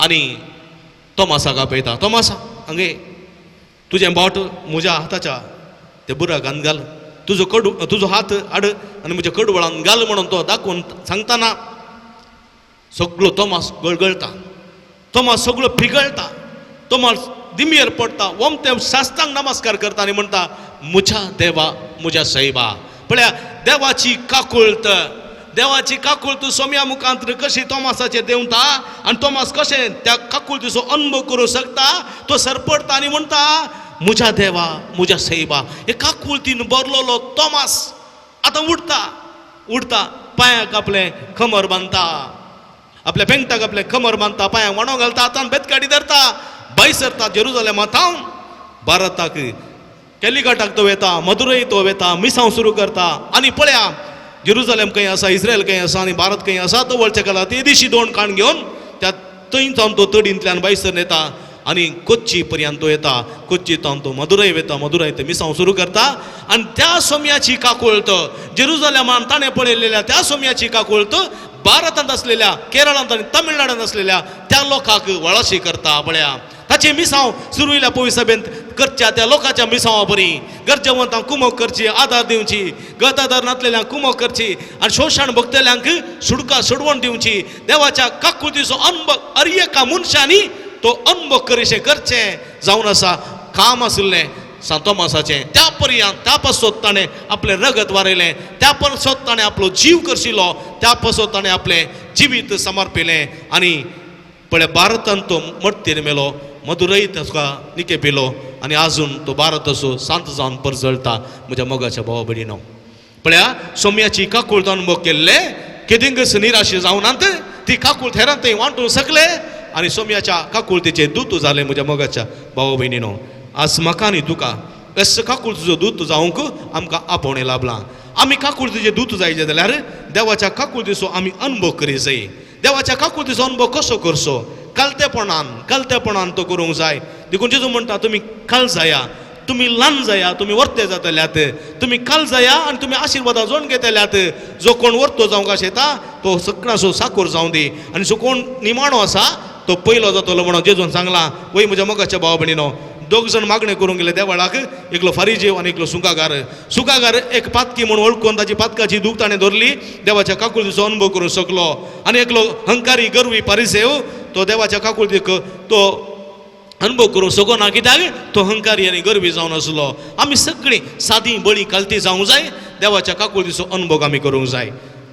आनी तोमासाक आपयता. तोमासा हांगे तुजें बोट म्हज्या हाताच्या ते बुराकान घाल, तुजो कडू तुजो हात हाड आनी म्हज्या कडवळान घाल म्हणून तो दाखोवन सांगतना सगळो तोमास गळगळटा, तोमास सगळो पिगळटा, तोमास दिमयेर पडटा, ओमते साश्टांग नमस्कार करता आनी म्हणटा म्हज्या देवा म्हज्या सायबा. पळया देवाची काकुळत, देवाची काकुळत सोम्या मुखांत कशी तोमासाचेर देंवता आनी तोमास कशें त्या काकुळतीचो अनुभव करूं शकता. तो सरपडटा आनी म्हणटा म्हज्या देवा म्हज्या सायबा. हे काकुळतीन भरलेलो तोमास आतां उठता, उठता पांयाक आपलें कमर बांदता, आपल्या पेंगटाक आपलें कमर बांदता, पांयांक वणो घालता, हातान बेतकाडी धरता, भायर सरता जेरुजलेमा थावन भारताक, कॅलिकटाक तो वेता, मदुरई तो वेता, मिसांव सुरू करता. आनी पळया जेरुजलेम खंय आसा, इस्रायल खंय आसा आनी भारत खंय आसा, तो वळच्या काला ते दिशी दोन काण घेवन त्या थंय जावन तो तडींतल्यान भायर सरून येता आनी कोच्ची पर्यंत तो येता, कोच्ची तावन तो मदुरई वेता, मदुरई ते मिसांव सुरू करता. आनी त्या सोम्याची काकुळत जेरुजलेमान ताणें पळयलेल्या त्या सोम्याची काकुळत भारतांत आसलेल्या, केरळांत आनी तमिळनाडांत आसलेल्या त्या लोकांक वळाशी करता. पळया ताचे मिसांव सुरवेल्या पवी सभेंत करच्या त्या लोकांच्या मिसांवा बरी गरजेवंतांक कुमक करची, आदार दिवची, गतादार नातलेल्यांक कुमक करची आनी शोशण भोगतल्यांक सुडका सोडवण दिवची. देवाच्या काकुळतीचो अनुभव अर एका मनशांनी तो अनुभव करीशें करचें जावन आसा काम आशिल्लें सांत तोमासाचें. त्या पर्यंत त्या पासत ताणें आपलें रगत वारयलें, त्या पासत ताणें आपलो जीव करशिलो, त्या पासत ताणें आपलें जिवीत समर्पिलें. आनी पळय भारतांत तो मर्तीर मेलो, मदुरई ताका निके पिलो आनी आजून तो भारत असो शांत जावन परजळटा. म्हज्या मोगाच्या भावा भयणीनो, पळया सोम्याची काकूळ अनुभव केल्ले केदिंगस निराशे जावनात, ती काकूळ हेरांत थंय वांटूंक शकले आनी सोम्याच्या काकुळतीचे दूत जाले. म्हज्या मोगाच्या भावा भयणीनो, आज म्हाका आनी तुका अस काकुळतीचो दूत जावंक आमकां आपोवणें लाभलां. आमी काकुळतीचे दूत जायचे जाल्यार देवाच्या काकुळतीचो आमी अनुभव करी जाय. देवाच्या काकुळतीचो अनुभव कसो करचो? कलतेपणान, कलतेपणान तो करूंक जाय. देखून जेजू म्हणटा तुमी काल जाया, तुमी ल्हान जाया, तुमी वर्ते जातल्यात, तुमी काल जाया आनी तुमी आशिर्वादा जोड घेतल्यात. जो कोण वर्तो जावंक आशेता तो सगळ्यांचो साकूर जावं दी आनी जो कोण निमाणो आसा तो पयलो जातलो म्हणून जेजून सांगलां. वय म्हज्या मोगाच्या भावा भयणीनो, दोग जाण मागणें करूंक गेले देवळाक, एकलो फारीजेव आनी एकलो सुंकागार. सुंकागार एक पातकी म्हूण वळखून ताची पातकाची दूख ताणें धरली, देवाच्या काकुळतीचो अनुभव करूंक शकलो. आनी एकलो हंकारी गर्वी पारिसेव तो देवाच्या काकुळतीक तो अनुभव करूंक शकना, कित्याक तो हंकारी आनी गर्वी जावन आसलो. आमी सगळीं सादी बळी कालती जावंक जाय, देवाच्या काकुळतीचो अनुभव आमी करूंक जाय.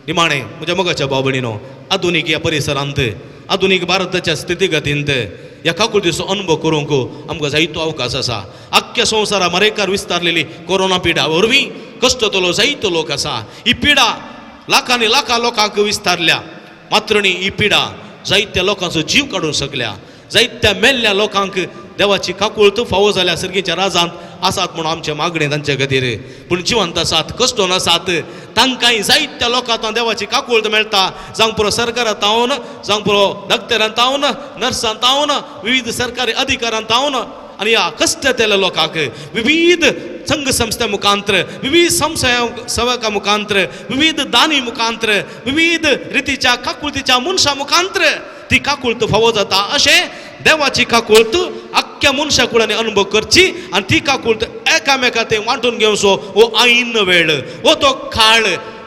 निमाणें म्हज्या मोगाच्या भाव भयणीनो, आधुनीक ह्या परिसरांत, आधुनीक भारताच्या स्थितीगतींत ह्या काकुळतीचो अनुभव करूंक आमकां जायतो अवकाश आसा. आख्ख्या संवसारा मरेकार विस्तारलेली कोरोना पिडा वरवीं कश्टतलो जायतो लोक आसा. ही पिडा लाखांनी लाखां लोकांक विस्तारल्या, मात्र न्ही ही पिडा जायत्या लोकांचो जीव काडूंक शकल्या, जायत्या मेल्ल्या लोकांक देवाची काकुळत फावो जाल्या सर्गीच्या राजांत आसात म्हणून आमचें मागणें तांचे खातीर. पूण जिवंत आसात, कश्टोन आसात, तांकांय जायत्या लोकांक देवाची काकुळत मेळटा. जावं पुरो सरकारांत तावन, जावं पुरो डॉक्टरान तावन, नर्सान तावन, विविध सरकारी अधिकाऱ्यान तावन आनी ह्या कश्टतेल्या लोकांक विविध संघ संस्था मुखांतर, विविध संस्था मुखांतर, विविध दानी मुखांतर, विविध रितीच्या काकुळतीच्या मनशां मुखांतर ती काकुळत फावो जाता. अशें देवाची काकुळत आख्ख्या मनशा कुळांनी अनुभव करची आनी ती काकुळत एकामेका ते वांटून घेवचो. हो ऐन वेळ, हो तो काळ,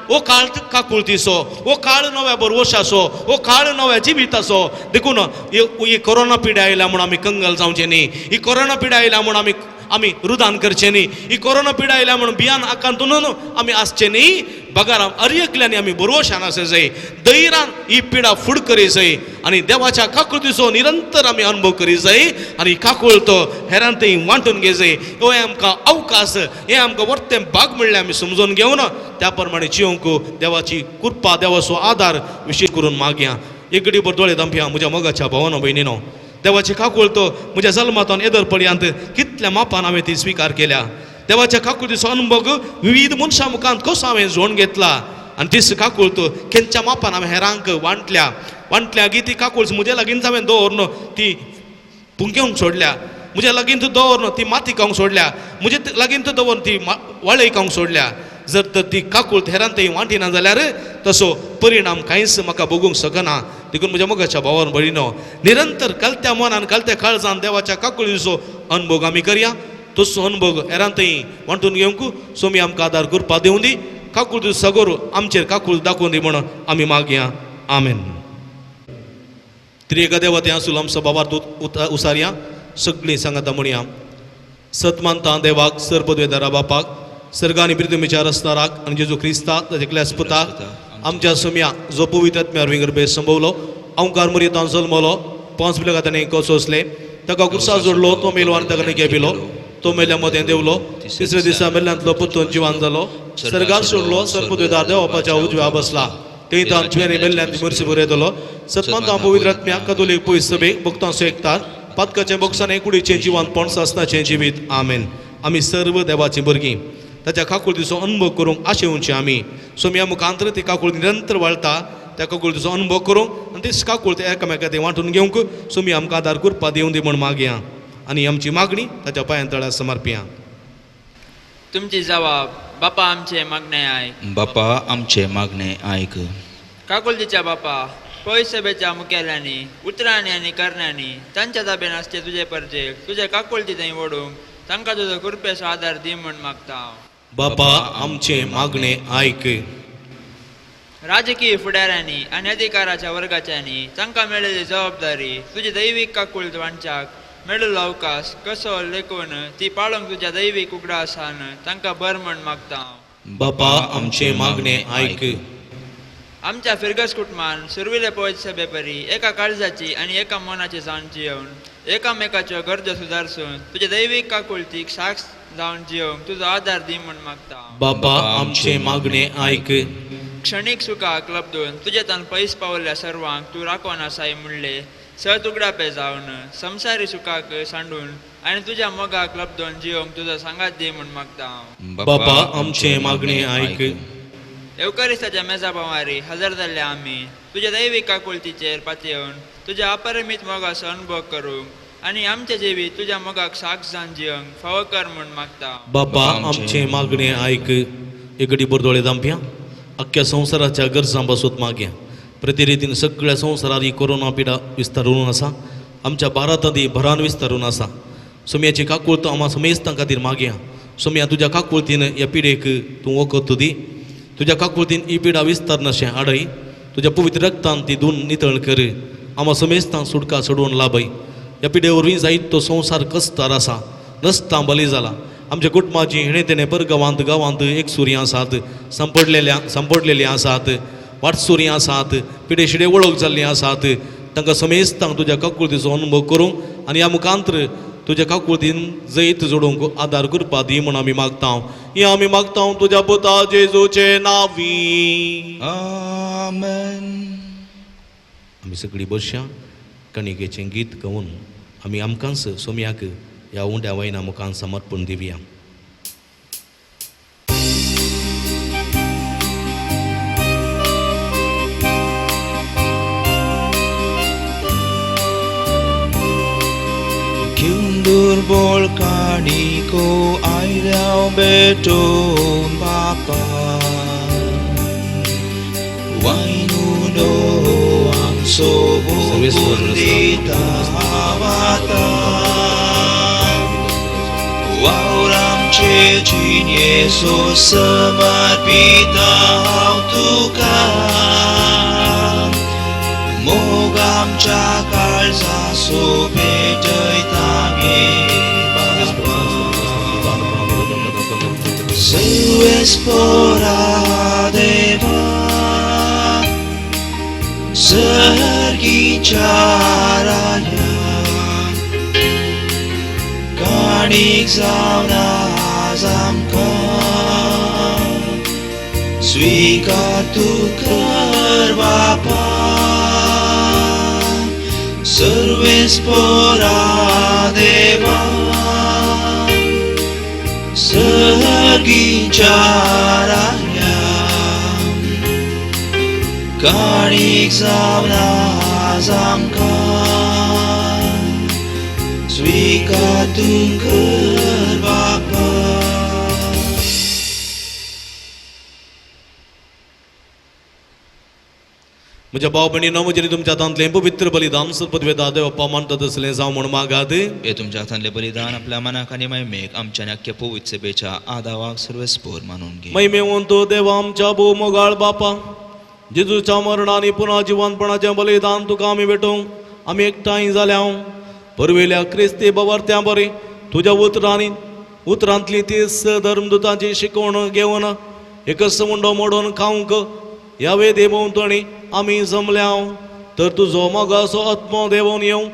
हो काळ काकुळतीचो, हो काळ नव्या बरवशाचो, हो काळ नव्या जिविताचो. देखून ही कोरोना पिढा आयल्या म्हूण आमी कंगाल जावचें न्ही, ही कोरोना पिढा आयल्या म्हूण आमी आमी रुदान करचें न्ही, ही कोरोना पिढा आयल्या म्हूण भियान आकांतून आमी आसचें न्ही. बगार हर एकल्यांनी आमी बरवशान आसा जाय, धैर्यान ही पिडा फुड करी जाय आनी देवाच्या काकुळतीचो निरंतर आमी अनुभव करी जाय आनी काकुळतो हेरान थंय वांटून घे जाय. हो आमकां अवकाश, हें आमकां वर्तें भाग म्हणल्यार आमी समजून घेवन त्या प्रमाणे जिवंक देवाची कृपा, देवाचो आदार विशेश करून मागया. एक घडी भर दोळे धांपया. म्हज्या मोगाच्या भावानो भयणीनो, देवाची काकुळतो म्हज्या जल्मांतून येदर पर्यंत कितल्या मापान हांवें ती स्विकार केल्या. देवाच्या काकुळतीचो अनुभव विविध मनशां मुखांत कसो हांवें जोडून घेतला आनी तीच काकुळतो केंच्या मापान हांवें हेरांक वांटल्या वांटल्या गी ती काकुळच म्हज्या लागींच हांवें दवरन ती पुंकेवंक सोडल्या, म्हज्या लागींच दवरन ती माती खावंक सोडल्या, म्हजे लागींच दवरन ती वाळय खावंक सोडल्या. जर तर ती काकुळत हेरान थंय वांटिना जाल्यार तसो परिणाम कांयच म्हाका भोगूंक शकना. देखून म्हज्या मोगाच्या भावान भयणीनो, निरंतर कलत्या मनान कलत्या काळजान देवाच्या काकुळीचो अनुभव आमी करया. तसो अनुभव हेरान थंय वांटून घेवंक सोमी आमकां आदार करपा दिवं दी. काकुळती सगोर आमचेर काकुळ दाखोवन दी म्हण आमी मागया. आमेन. त्रिएका देवा तें आसूल आमचो बाबार उसारया. सगळीं सांगाता म्हणया. सत मानता देवाक, सर पदवेदारा बापाक, सर्ग आनी पृथ्वीच्या रस्ताराक आनी जेजू क्रिस्ताक ताच्या एकल्याच पुताक आमच्या सोम्या जो पवित्र आत्म्या वरवीं गर्भे संभवलो, अंकार मुरयेंत जल्मलो, 5 पिलकां ताणें कोसोसले, ताका कुर्सा जोडलो, तो मेलो आनी ताका घेपिलो, तो मेल्या मदें देवलो, तिसऱ्या दिसा मेल्ल्यांतलो परतून जिवान जालो, सर्गार सोडलो, सर पदवेदार देवाच्या उजव्या बसला, थंय तान जिव्यानी मेल्ल्यांत मर्सी बरयतलो. सतमानता पवित्र आत्म्या कतोलीक पयस सभेक भक्तांचो एकतार पातकाचें बोक्साने कुडीचें जिवानपण सासनाचें जिवीत. आमेन. आमी सर्व देवाचीं भुरगीं ताच्या काकुळतीचो अनुभव करूंक आशेवची आमी. सोम्या मुखांतर ती काकुळ निरंतर वाळटा, त्या काकुळतीचो अनुभव करूंक आनी तीच काकुळती एकामेका ते वांटून घेवंक सोमी आमकां आदार करपा दिवं दी म्हूण मागया आनी आमची मागणी ताच्या पांयां तळ्यार समर्पया. तुमची जबाब बापा आमचे मागणे आयक. बापा आमचे मागणे आयक. काकुळतीच्या बापा, पयस सभेच्या मुखेल्यांनी उतरांनी आनी करण्यांनी तांच्या ताबेन आसचे तुजे परजेक तुजे काकुळती थंय वडूंक तांकां तुजो कृपेचो आदार दी म्हूण मागता हांव. बापा आमचे मागणे आयक. राजकीय फुडाऱ्यांनी आनी अधिकाराच्या वर्गाच्यांनी तांकां मेळिल्ली जबाबदारी तुजी दैवीक काकुळत वांटच्याक मेळिल्लो अवकाश कसो लेखून ती पाळोवंक तुज्या दैवीक उगडासान तांकां बर म्हूण मागता हांव. बापा आमचे मागणे आयक. आमच्या फिरगस कुटुंबान सुरविले पवित्र सभेपरी एका काळजाची आनी एका मनाची जावन जियोवन एकामेकाच्यो गरजो सुदारसून तुज्या दैवीक काकुळतीक साक्ष जावन जियोवंक तुजो आदार दी म्हूण मागता. बापा आमचे मागणे आयक. क्षणीक सुखाक लब्दून तुजे तान पयस पावल्ल्या सर्वांक तूं राखोन आसाय म्हणले सत उगडापे जावन संवसारी सुखाक सांडून आनी तुज्या मोगाक लब्दून जियोवंक तुजो सांगात दी म्हूण मागता हांव. बापा आमचे मागणे आयक. एवकारिस्ताच्या मेजा पावारी हजर जाल्ल्या आमी तुज्या दैवीक काकुळतीचेर पातयेवन तुज्या अपरिमीत मोगाचो अनुभव करूंक आनी आमचे जिवीत तुज्या मोगाक साक्ष जावन जियोवंक फावो कर म्हूण मागता. बापा आमचे मागणे आयक. एक घडी भर दोळे धांपया. अख्ख्या संवसाराच्या गरजां पासून मागया. प्रतिरितीन सगळ्या संवसारार ही कोरोना पिडा विस्तारून आसा, आमच्या भारतांत ही भरान विस्तारून आसा. सोम्याची काकुळत आमा समेस्तां खातीर मागया. सोम्या तुज्या काकुळतीन ह्या पिडेक तूं वखद दी, तुज्या काकुळतीन ही पिडा विस्तारनाशें आडय, तुज्या पवित्र रक्तान ती धुवन नितळ कर, आमा समेस्तांक सुटका सोडोवन लाभय. ह्या पिडे वरवीं जायत तो संवसार कसतार आसा, नसतां बली जाला. आमच्या कुटुंबाची हेणे तेणे पर गांवांत गांवांत एकसुरी आसात, सांपडलेली आसात, वाटसुरी आसात, पिडे शिडे वळख जाल्ली आसात. तांकां समेस्तांक तुज्या काकुळतीचो अनुभव करूंक आनी ह्या मुखांतर तुज्या काकुळतीन जैत जोडूंक आदार करपा दी म्हूण आमी मागता. हें आमी मागता तुज्या पुता जेजूचे नांवी. आमेन. आमी सगळीं बसया कणिकेचें गीत गावन आमी आमकांच सोम्याक ह्या उंड्या वयना मुखान समर्पण दिवया. दुर्बळ काणिको आयल्या बेटोन बापा, वायनुनो आमचो सोबून दिता वाता वावर आमचे जिणेचो समर्पिता हांव तुका मोग आमच्या काळजाचो पेटयता गे बाबा सर्वेस्पोरा देवा सर्गीच्या राया काणीक जावन आज आमकां स्वीकार तूं कर बापा सर्वेस्पोरा देवा सर्गीच्या राया काणीक जावन आज आमकां स्वीकार तूं कर बापा. म्हज्या भाव भयणीनो म्हजें तुमच्या हातांतलें पवित्र बलिदान सरपदवेदा देव मानता तसलें जावं म्हूण मागात. हे तुमच्या हातांतलें बलिदान आपल्या मनाक आनी महिमेक आमच्या आख्या पवित्र सभेच्या आदावाक सर्वेस्पोर मानून घे. महिमेवंत देवा आमच्या भोव मोगाळ बापा, जेजूच्या मरणान पुन्हा जिवंतपणाचें बलिदान तुका आमी भेटोवंक आमी एकठांय जाल्या. परवेल्या क्रिस्ती बवर्त्यां बरी तुज्या उतरांनी उतरांतली तीस धर्मदुतांची शिकवण घेवन एकच मुंडो मोडून खावंक ह्या वेदी भोंवतणी आमी जमल्या. तर तुजो मोगाचो आत्मो देंवोन येवं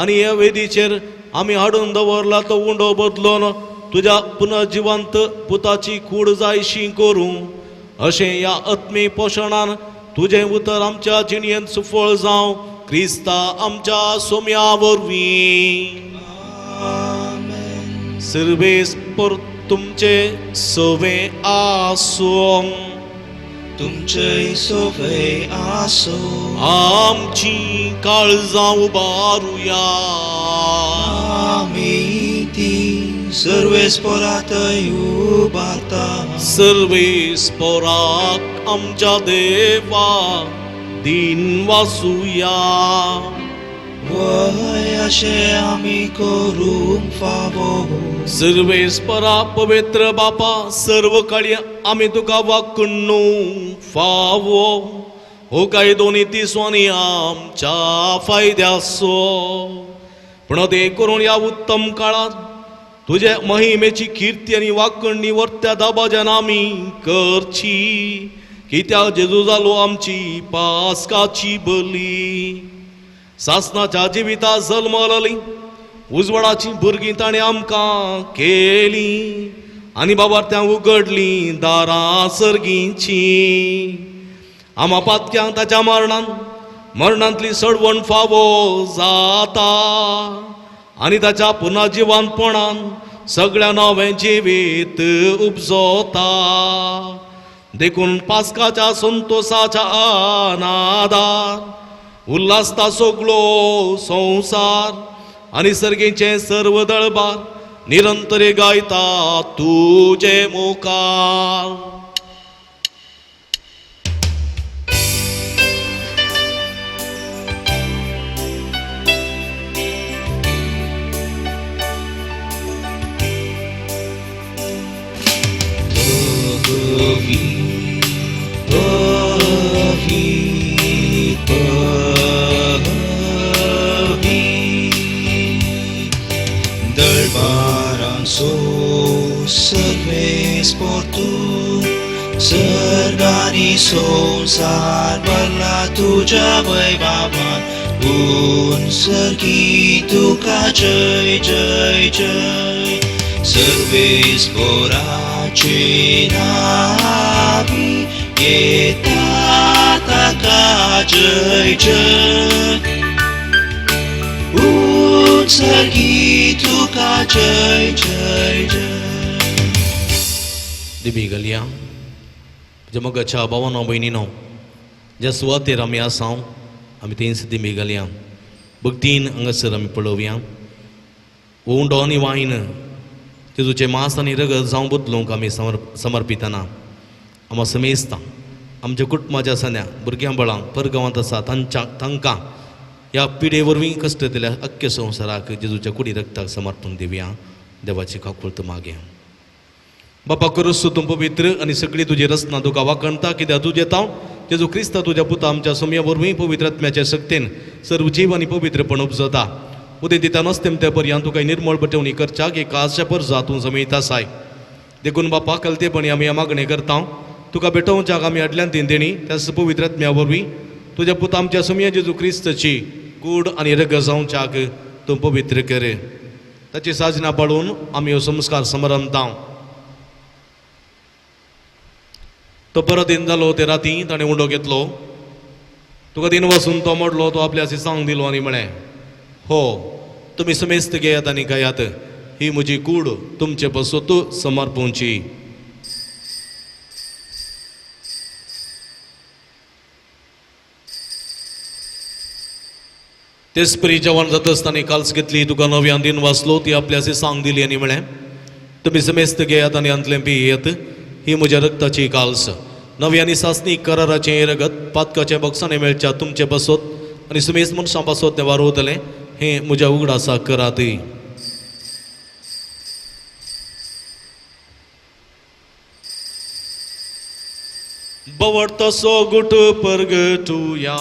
आनी ह्या वेदीचेर आमी हाडून दवरला तो उंडो बदलून तुज्या पुनर्जिवंत पुताची कूड जायशी करूं. अशें ह्या आत्मी पोशणान तुजें उतर आमच्या जिणेंत सुफळ जावं क्रिस्ता आमच्या सोम्या वरवीं. सर्वेस पर तुमचे सवे आसूं. तुमचे सोवे आसूं. आमची काळजां उबारुया. आमी ती सर्वेस्पोरातय उबारता. सर्वेस्पोराक आमच्या देवा दिन वासुया. वय अशें आमी करूंक फावो. सर्वेस्परा पवित्र बापा, सर्व काळी आमी तुका वाकुन्नू फावो हो कायदो नी तिसवानी आमच्या फायद्याचो. पूण ते करून ह्या उत्तम काळांत तुजे महिमेची किर्ती आनी वाकणणी वर्त्या दाबाज्यान आमी करची. कित्याक जेजू जालो आमची पास्काची बली. सासनाच्या जिविता जल्मलली उजवाडाची भुरगीं ताणें आमकां केली आनी बाबार त्या उगडली दारां सर्गींची. आमा पातक्यांक ताच्या मरणान मरणांतली सडवण फावो जाता आनी ताच्या पुनर्जिवंतपणान सगळ्या नवें जिवीत उपजोता. देखून पास्काच्या संतोसाच्या आनादार उल्हासता सगळो संवसार आनी सर्गीचें सर्व दळबार निरंतर गायता तुजे मुखार. सर्वेस्पोर सर्गानी संवसार भरला तुज्या वैभावान. ऊन सर्गी तुका जय जय जय. सर्वेस्पोराचे नावी येता ताका जय जय. ऊन सर्गी तुका जय जय जय. दिबी घालया म्हज्या मोगाच्या भावानो भयणीनो, ज्या सुवातेर आमी आसा आमी थंयच दिमी घालया. भक्तीन हांगासर आमी पळोवया उंडो आनी वायन जेजूचें मांस आनी रगत जावं बदलूंक आमी समर्पितना आमा समेजता. आमच्या कुटुंबाच्या आसना भुरग्यां बाळांक परगांवांत आसा तांच्या तांकां ह्या पिडे वरवीं कश्ट दिल्या अख्ख्या संवसाराक जेजूच्या कुडी रक्ताक समर्पण दिवया. देवाची काकुळत मागया. बापा करूस तूं पवित्र आनी सगळी तुजी रचना तुका वाखणता, कित्याक तुजें तांव जेजू क्रिस्ता तुज्या पुता आमच्या सोमया वरवीं पवित्र आत्म्याच्या शक्तीन सर्व जीव आनी पवित्रपण उपजता. उदें दिता नसतेम त्या पर्यंत तुका निर्मळ बटवणी करच्याक एक आशा परजा तूं जमयता आसाय. देखून बापा कलतेपणी आमी ह्या मागणें करता, तुका भेटोवच्याक आमी हाडल्यान तीन देणी त्याच पवित्र आत्म्या वरवीं तुज्या पुता आमच्या सोमया जेजू क्रिस्ताची कूड आनी रगत जावच्याक तूं पवित्र कर. ताची साजना पाळून आमी हो संस्कार समरमता. तो परत दिन जालो ते राती ताणें उंडो घेतलो, तुका दिन वसून तो मोडलो, तो आपल्या सांग दिलो आनी म्हळें, हो तुमी समेस्त घेयात आनी खायात, ही म्हजी कूड तुमचे पासत समर्पूंची. तेच परी जेवण जाता आसतना काल्स घेतली, तुका नव्यान दिन वाचलो, ती आपल्या सांग दिली आनी म्हळें, तुमी समेस्त घेयात आनी हांतलें पियेत, ही म्हज्या रक्ताची काल्स, नवी आनी सासणी कराराचें रगत पातकाच्या बक्षांनी मेळच्या तुमचे पासत आनी सुमेस्त मनशां पासत तें वारवतलें, हें म्हज्या उगडासाक करात. बवड तसो गुट परगटुया.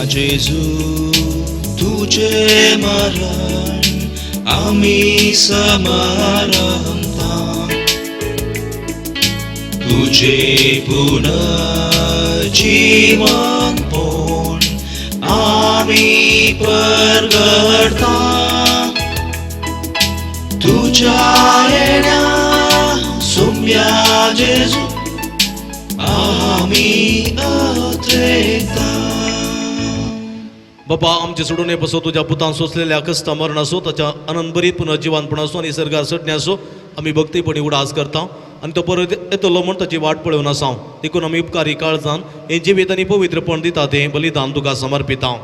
जेजू तुझे मरण आमी समारंभता, तुझे पुनर्जीवनपण आमी परगडता, तुझ्या येण्या सुम्या जेजू आमी अत्रेता. बाबा आमचे सोडून पसो तुज्या पुतान सोंसलेल्या कश्ट मरण असो, ताच्या आनंदभरीत पुनर्जिवानपण असो आनी सर्गार सटणे असो आमी भक्तीपणी उडास करता आनी तो परत येतलो म्हूण ताची वाट पळोवन आसा. देखून आमी उपकारी काळजान हें जिवीत आनी पवित्रपण दिता तें बलिदान तुका समर्पिता.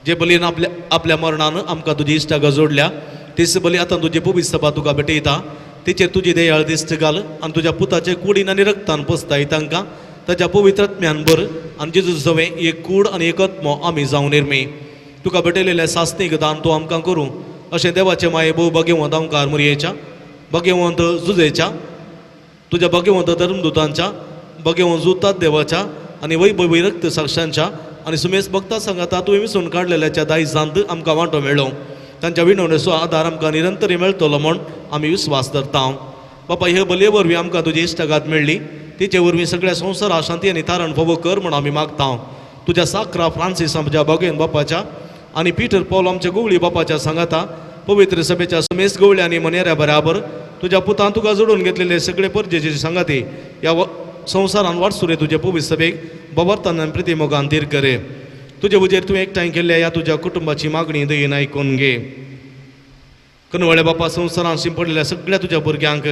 जे बलीन आपल्या आपल्या मरणान आमकां तुजी इश्टागत जोडल्या तीच बली आतां तुजी पवित्र सभा तुका भेटयता. तिचेर तुजी दयाळ दिश्ट घाल आनी तुज्या पुताचे कुडीन आनी रक्तान पोसताय तांकां ताच्या पवित्र आत्म्यान भर आनी जेजू सवें एक कूड आनी एक आत्मो आमी जावं निर्मी. तुका भेटयलेल्या सासणीक दान तूं आमकां करूं अशें देवाचे माये भोव भाग्यवंत आमकार मुरयेच्या, भाग्यवंत जुजेच्या, तुज्या भाग्यवंत धर्मदुतांच्या, भाग्यवंत जुतात देवाच्या आनी वैभवी रक्त साक्षांच्या आनी सुमेस भक्ता सांगाता तुवें विसून काडलेल्याच्या दायजांत आमकां वांटो मेळ्ळो. तांच्या विनवणेचो आदार आमकां निरंतर मेळटलो म्हूण आमी विस्वास धरता. बापा हे बलये वरवीं आमकां तुजी इश्टागात मेळ्ळी, तिचे वरवीं सगळ्या संवसारा शांती आनी तारण फावो कर म्हूण आमी मागता. तुज्या साक्रा फ्रांसीस आमच्या बागेन बापाच्या आनी पीटर पॉल आमच्या गोवळी बापाच्या सांगाता पवित्र सभेच्या समेस्त गोवळी आनी मनेऱ्या बराबर तुज्या पुतान तुका जोडून घेतलेले सगळे परजेचे सांगाती ह्या संवसारान वाटसुरे तुजे पवित्र सभेक बवर्तान प्रतिमोगान धीर करे. तुजे उजेर तुवें एकठांय केल्ल्या ह्या तुज्या कुटुंबाची मागणी दयेन आयकून घे. कनवळे बापा संवसारान शिंपडलेल्या सगळ्या तुज्या भुरग्यांक,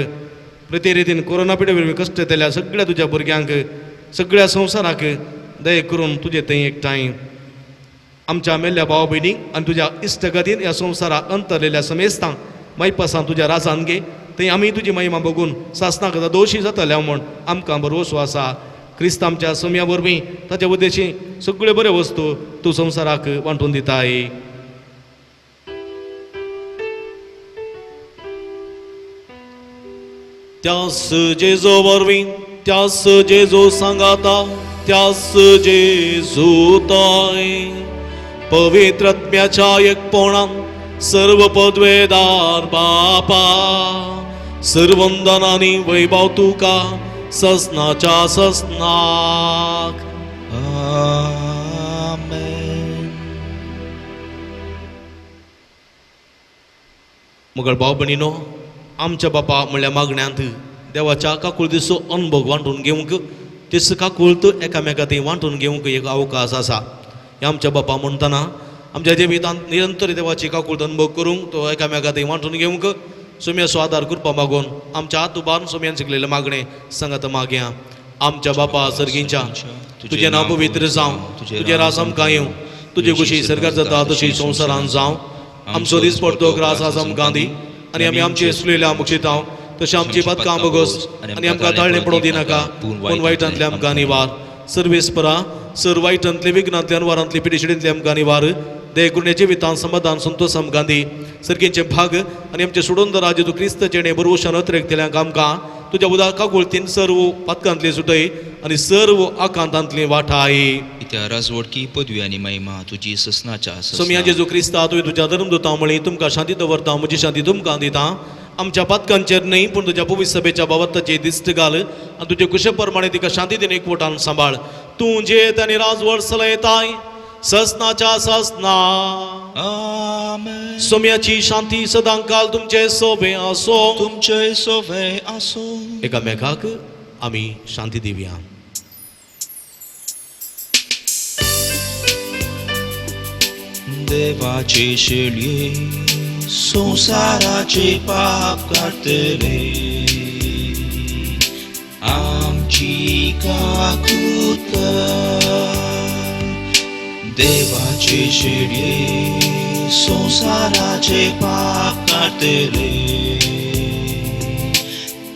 प्रतिरितीन कोरोना पिडे वरवीं कश्ट येतल्या सगळ्या तुज्या भुरग्यांक, सगळ्या संवसाराक दये करून तुजे थंय एकठांय आमच्या मेल्ल्या भाव भयणीक आनी तुज्या इश्टगतीन ह्या संवसाराक अंतरलेल्या समेस्तांक मायपासान तुज्या राजान घे. थंय आमी तुजी महिमा बघून सासनाक दोशी जातल्या म्हूण आमकां भरवसो आसा. क्रिस्त आमच्या सम्या वरवीं ताच्या उद्देशी सगळ्यो बऱ्यो वस्तू तूं संवसाराक वांटून दिताय. त्यास जेजो वरवीं, त्यास जेजो सांगाता, त्यास जेजू ताय पवित्र आत्म्याच्या एकपणान सर्व पदवेदार बापा सर्वंदनानी वैभव तुका ससनाच्या ससनाक. आमेन. मगळ भाव भयणीनो, आमच्या बापा म्हणल्या मागण्यांत देवाच्या काकुळतीचो अनुभव वांटून घेवंक, तेच काकुळत एकामेका थंय वांटून घेवंक एक अवकाश आसा. हे आमच्या बापा म्हणटना आमच्या जिवितांत निरंतर देवाची काकुळत अनुभव करूंक, तो एकामेका थंय वांटून घेवंक सोम्याचो आदार करपा मागून आमच्या हात उबारून सोम्यान शिकलेलें मागणें सांगात मागया. आमच्या बापा सर्गींच्या, तुजें नांव पवित्र जावं, तुजें राज आमकां येवं, तुजे कुशी सरकार जाता तशी संवसारान जावं. आमचो दीस पडतो ग्रास आज आमकां दी आनी आमी आमचे सुलेल्या मुक्षितांव तशें आमची पदकां बोगस आनी आमकां ताळणें पडोवं दिनाका, पूण वायटांतले आमकां निवार. सर्वेस्परा सर वायटांतले विघ्नांतल्यान वारांतले पिडेशिडेंतले आमकां निवार. दे गुण्याचे वितान समाधान संतोष आमकां दी. सर्गींचे भाग आनी आमचे सोडून राज तूं क्रिस्त चेणे बरवशान अत्रेकतल्यांक आमकां तुज्या उदक काकुळतीन सर्व पातकांतली सुटय आनी सर्व आकांतांतली वाठाय. इत्या राजवडकी पदवी आनी महिमा तुजी ससनाच्या सोमया जेजू क्रिस्ता तुवें तुज्या धर्मदूतां म्हळी तुमकां शांती दवरता, म्हजी शांती तुमकां दिता. आमच्या पातकांचेर न्हय पूण तुज्या पवित्र सभेच्या बाबताची दिश्ट घाल आनी तुजे कुशे प्रमाणे तिका शांती दिन एकवटान सांबाळ. तूं जेत आनी राजवट चलयताय ससनाच्या ससना. आमेन. सोम्याची शांती सदांकाल तुमचे सोबे आसो. तुमचे सोवे आसो. एकामेकाक आमी शांती दिवया. देवाचे शेळये संवसाराचे पाप काडटले, आमची काकूत कर. देवाचे शेळये संवसाराचे पाप काडटले,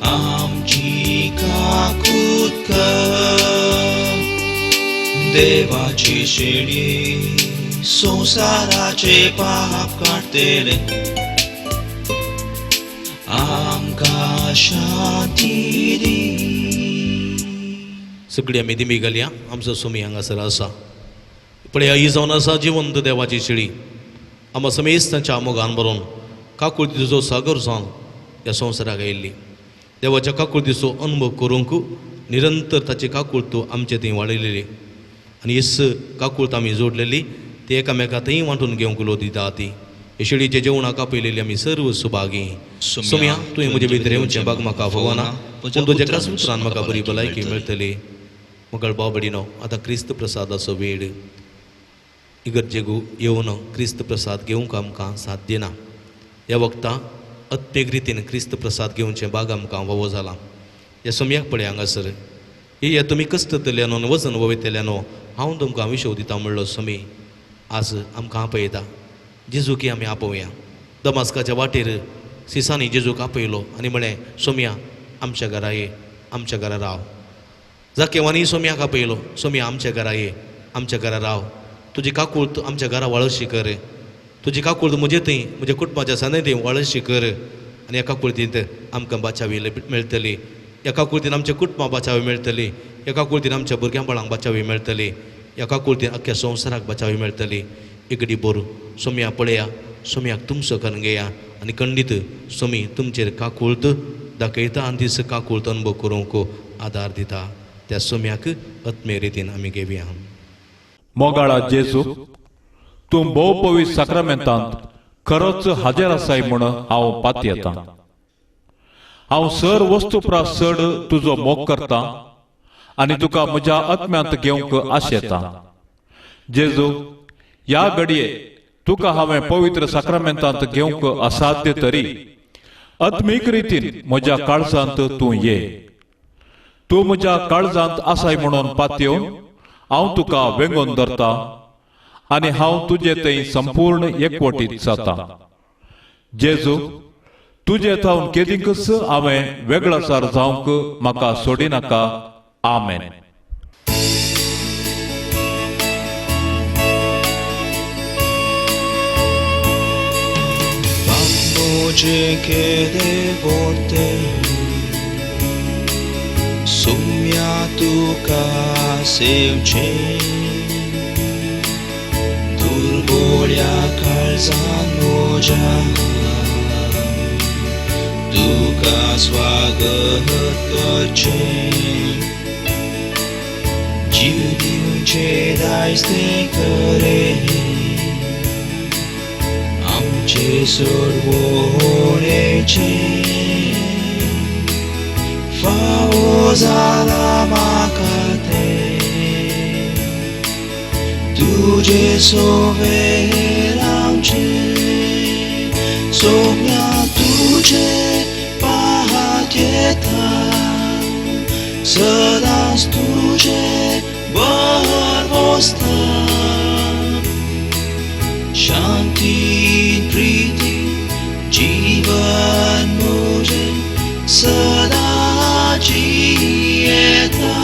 आमची काकूत कर. देवाचे शेळये संवसाराचे पाप काडटले, आमकां शांती दी. सगळी आमी दिमी घालया. आमचो सोमी हांगासर आसा. पळया ही जावन आसा जिवंत देवाची शिळी. आमकां समेस्त तांच्या मोगान बरोवन काकुळतीचो सागर जावन ह्या संवसाराक आयिल्ली. देवाच्या काकुळतीचो अनुभव करूंक निरंतर ताची काकुळत आमचे थंय वाडयलेली आनी हीच काकुळत आमी जोडलेली ती एकामेका थंय वांटून घेवंक लो दिता. ती हे शिळीचे जेवणाक आपयलेली आमी सर्व सुभागी. सोमया तुवें म्हजे भितर येवचें बाग म्हाका फवना, पूण तुज्या एकाच उतरान म्हाका बरी भलायकी मेळटली. मगळ भाव भयणीनो, आतां क्रिस्त प्रसादाचो वेळ. इगर्जेक येवन क्रिस्त प्रसाद घेवंक आमकां साध्य ना. ह्या वखता अत्मेक रितीन क्रिस्त प्रसाद घेवचें बाग आमकां वोवो जाला. ह्या सोमयाक पळय हांगासर हे तुमी कश्टतल्यानो वजन वयतल्यानो हांव तुमकां विशव दिता म्हणलो सोमी आज आमकां आपयता. जेजूकी आमी आपोवया. दमास्काच्या वाटेर सिसांनी जेजूक आपयलो आनी म्हळें, सोमया आमच्या घरा ये, आमच्या घरा राव. जाकेवानी सोमयाक आपयलो, सोमया आमच्या घरा ये, आमच्या घरा राव. तुजी काकूळत आमच्या घरा वाळशी कर, तुजी काकूळत म्हजे थंय म्हज्या कुटुंबाच्या साने थंय वाळशी कर आनी ह्या काकुळतींत आमकां बाचावी मेळटली. ह्या काकुळतीन आमच्या कुटुंबा बाचावी मेळटली. ह्या काकुळतीन आमच्या भुरग्यां बाळांक बाचावी मेळटली. ह्या काकुळतीन अख्ख्या संवसाराक बाचावी मेळटली. एकडी बोर सोमया पळया, सोमयाक तुमचो करून घेया आनी खंडीत सोमी तुमचेर काकुळत दाखयता आनी तीस काकुळत अनुभव करूंक आदार दिता. त्या सोम्याक आत्मीय रितीन आमी घेवया. मोगाळा जेजू, तूं भोव पवित्र साक्रामेंतांत खरोच हाजेर आसाय म्हूण हांव पातयेतां. हांव सर वस्तू प्रास चड तुजो मोग करता आनी तुका म्हज्या आत्म्यांत घेवंक आशेता. जेजू, ह्या घडये तुका हांवें पवित्र साक्रामेंतांत घेवंक असाध्य तरी आत्मीक रितीन म्हज्या काळजांत तूं ये. तूं म्हज्या काळजांत आसाय म्हणून पातयेवन हांव तुका वेंगोवन धरता आनी हांव तुजे थंय संपूर्ण एकवटीत जाता. जेजू, तुजे थावन केदींकच हांवें वेगळासार जावंक म्हाका सोडिनाका. आमेन. सोम्या तुका सेवचें दुर्बोळ्या काळजान म्हज्या तुका स्वागत करचें. जीव दिवचें दायज तें खरें आमचें सोडवणेचें फावो जाला म्हाका तें तुजे सोवे रावचें. सोम्या तुजे पाहात येता सदांच तुजे भरवस्ता शांती प्रीती जीवन मुझे सदा जियेता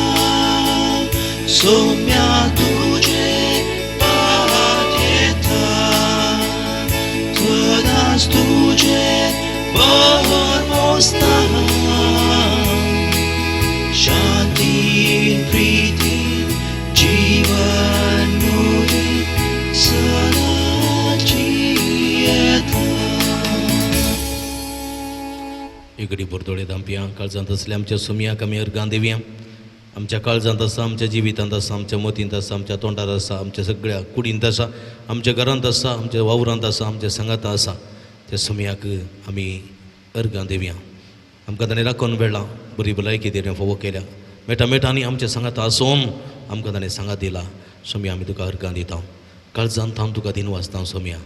सोम्या तुझे पात्येता सदांच तुझे भरवस्ता शांती प्रीती जीवन मुझे सदा जियेता. इगडी बोरदोळे दांपया काळजांत आसल्या आमच्या सोमयाक आमी अर्गां दिवया. आमच्या काळजांत आसा, आमच्या जिवितांत आसा, आमच्या मतींत आसा, आमच्या तोंडार आसा, आमच्या सगळ्या कुडींत आसा, आमच्या घरांत आसा, आमच्या वावरांत आसा, आमच्या सांगातां आसा त्या सोमयाक आमी अर्गां दिवया. आमकां ताणें राखून वेळा बरी भलायकी दिल्या फावो केल्या मेटा मेटांनी आमच्या सांगातां आसून आमकां ताणें सांगात दिला. सोमया आमी तुका अर्गां दिता. काळजांत हांव तुका दिनवासता सोमया.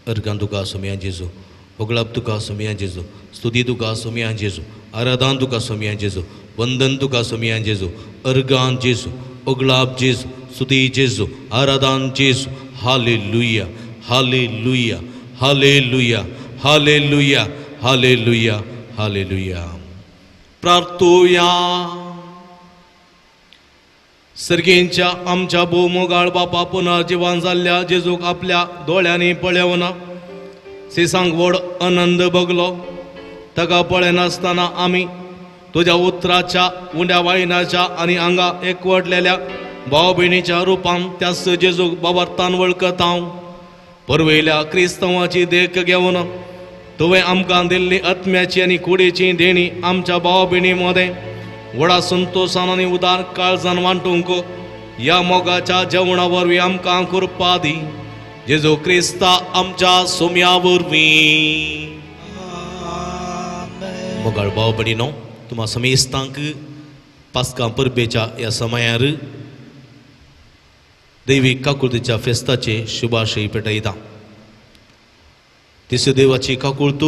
अर्गां तुका सोमया जेजू, होगळाप तुका सोमया जेजू, स्तुती तुका सोमया जेजू, आराधन तुका सोमया जेजू, वंदन तुका सोमया जेजू, अर्गां जेजू, ओगळाप जेजू, स्तुती जेजू, आराधन जेजू. Hallelujah, hallelujah, hallelujah, hallelujah, hallelujah, hallelujah. प्रार्थुया. सर्गेंच्या आमच्या भोवमोगाळ बापा पुनः जिवान जाल्ल्या जेजूक आपल्या दोळ्यांनी पळेवना सिसांक व्हड आनंद भोगलो. ताका पळयनासतना आमी तुज्या उतराच्या उंड्या वायनाच्या आनी हांगा एकवटलेल्या भाव भयणीच्या रुपान त्याच जेजूक बाबार्थान वळखता. परवयल्या क्रिस्तांवाची देख घेवन तुवें आमकां दिल्ली आत्म्याची आनी कुडीची देणी आमच्या भाव भयणी मदें व्हडा संतोशान आनी उदार काळजान वांटूंक ह्या मोगाच्या जेवणा वरवीं आमकां कृपा दी. जेजू क्रिस्ता आमच्या सोम्या वरवीं. मोगाळ भाव भयणीनो, तुमा समेस्तांक पास्कां परबेच्या ह्या समयार देवी काकुळतीच्या फेस्ताचे शुभाशय पेटयता. तिसऱ्या देवाची काकुळत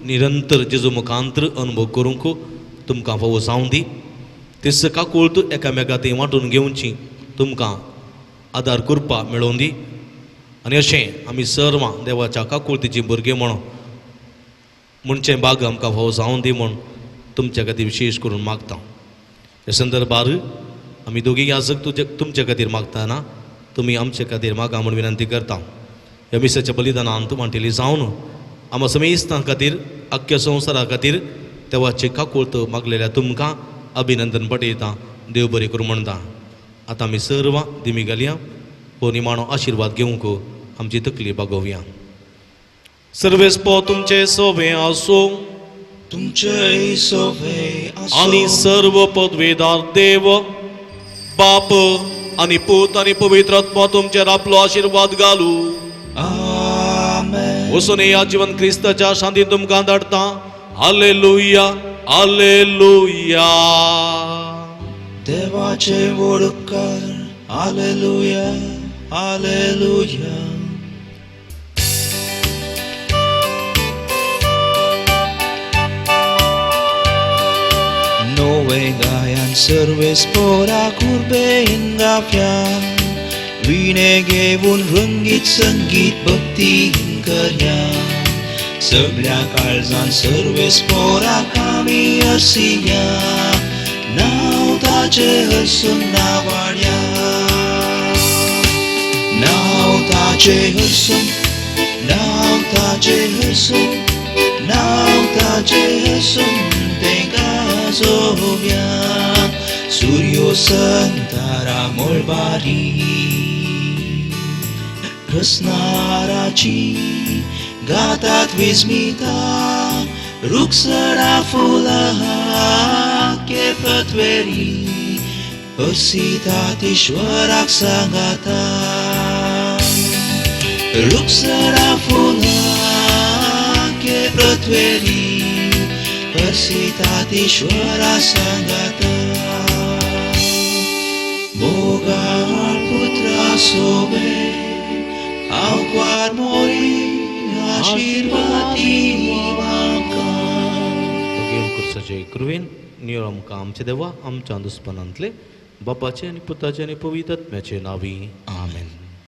निरंतर जेजू मुखांतर अनुभव करूंक तुमकां फावो जावं दी. तिस काकुळत एकामेका ती वांटून घेवची तुमकां आदार कृपा मेळोवन दी. आनी अशें आमी सर्वां देवाच्या काकुळतीची भुरगीं म्हणून म्हणचें बाग आमकां फावो जावं दी म्हूण तुमच्या खातीर विशेश करून मागता. ह्या संदर्भार आमी दोगीय याजक तुजे तुमच्या खातीर मागतना तुमी आमचे खातीर मागा म्हूण विनंती करता. ह्या मिसाच्या बलिदानांत वांटेली जावन आमा समेस्तां खातीर आख्ख्या संवसारा खातीर देवाचे काकुळत मागलेल्या तुमकां अभिनंदन पटयता. देव बरें करूं म्हणटा. आतां आमी सर्वां दिमी घालया हो निमाणो आशिर्वाद घेवंक आमची तकली बागोवया. सर्वेस्पो तुमचे सोबे आसूं, तुमचे सोबे आसूं, आनी सर्व पदवेदार देव बाप आनी पूत आनी पवित्र आत्मा तुमचेर आपलो आशिर्वाद घालू. आमेन. वचून ह्या जिवन क्रिस्ताच्या शांती तुमकां धाडटा. Hallelujah, hallelujah. देवाचे व्हड उपकार. Hallelujah, hallelujah. Nove gayan serves pora kurbe ingafya वीणे घेऊन रंगीत संगीत भक्ती करया सगळ्या काळजान सर्वेस पोरा कामी असिया नाव ताचे हसून नावाड्या नाव ताचे हसून नाव ताचे हसून नाव ताचे हसून ते गाजोव्या सूर्यो संतारा मोळबारी रसनाराची गातात विस्मिता रुक्सडा फुला के पत्वेरी हसितात ईश्वराक सांगाता रुक्सडा फुला के पत्वेरी हसितात ईश्वरा सांगाता मोगाळ पुत्रा सोबे आवक्वार मोरी आशीर्वादी म्हाका. कुर्साचे कृवेन नियो आमकां आमच्या देवा आमच्या दुस्पनांतले बापाचे आनी पुताचे आनी पवित्र आत्म्याचे नांवी. आमेन.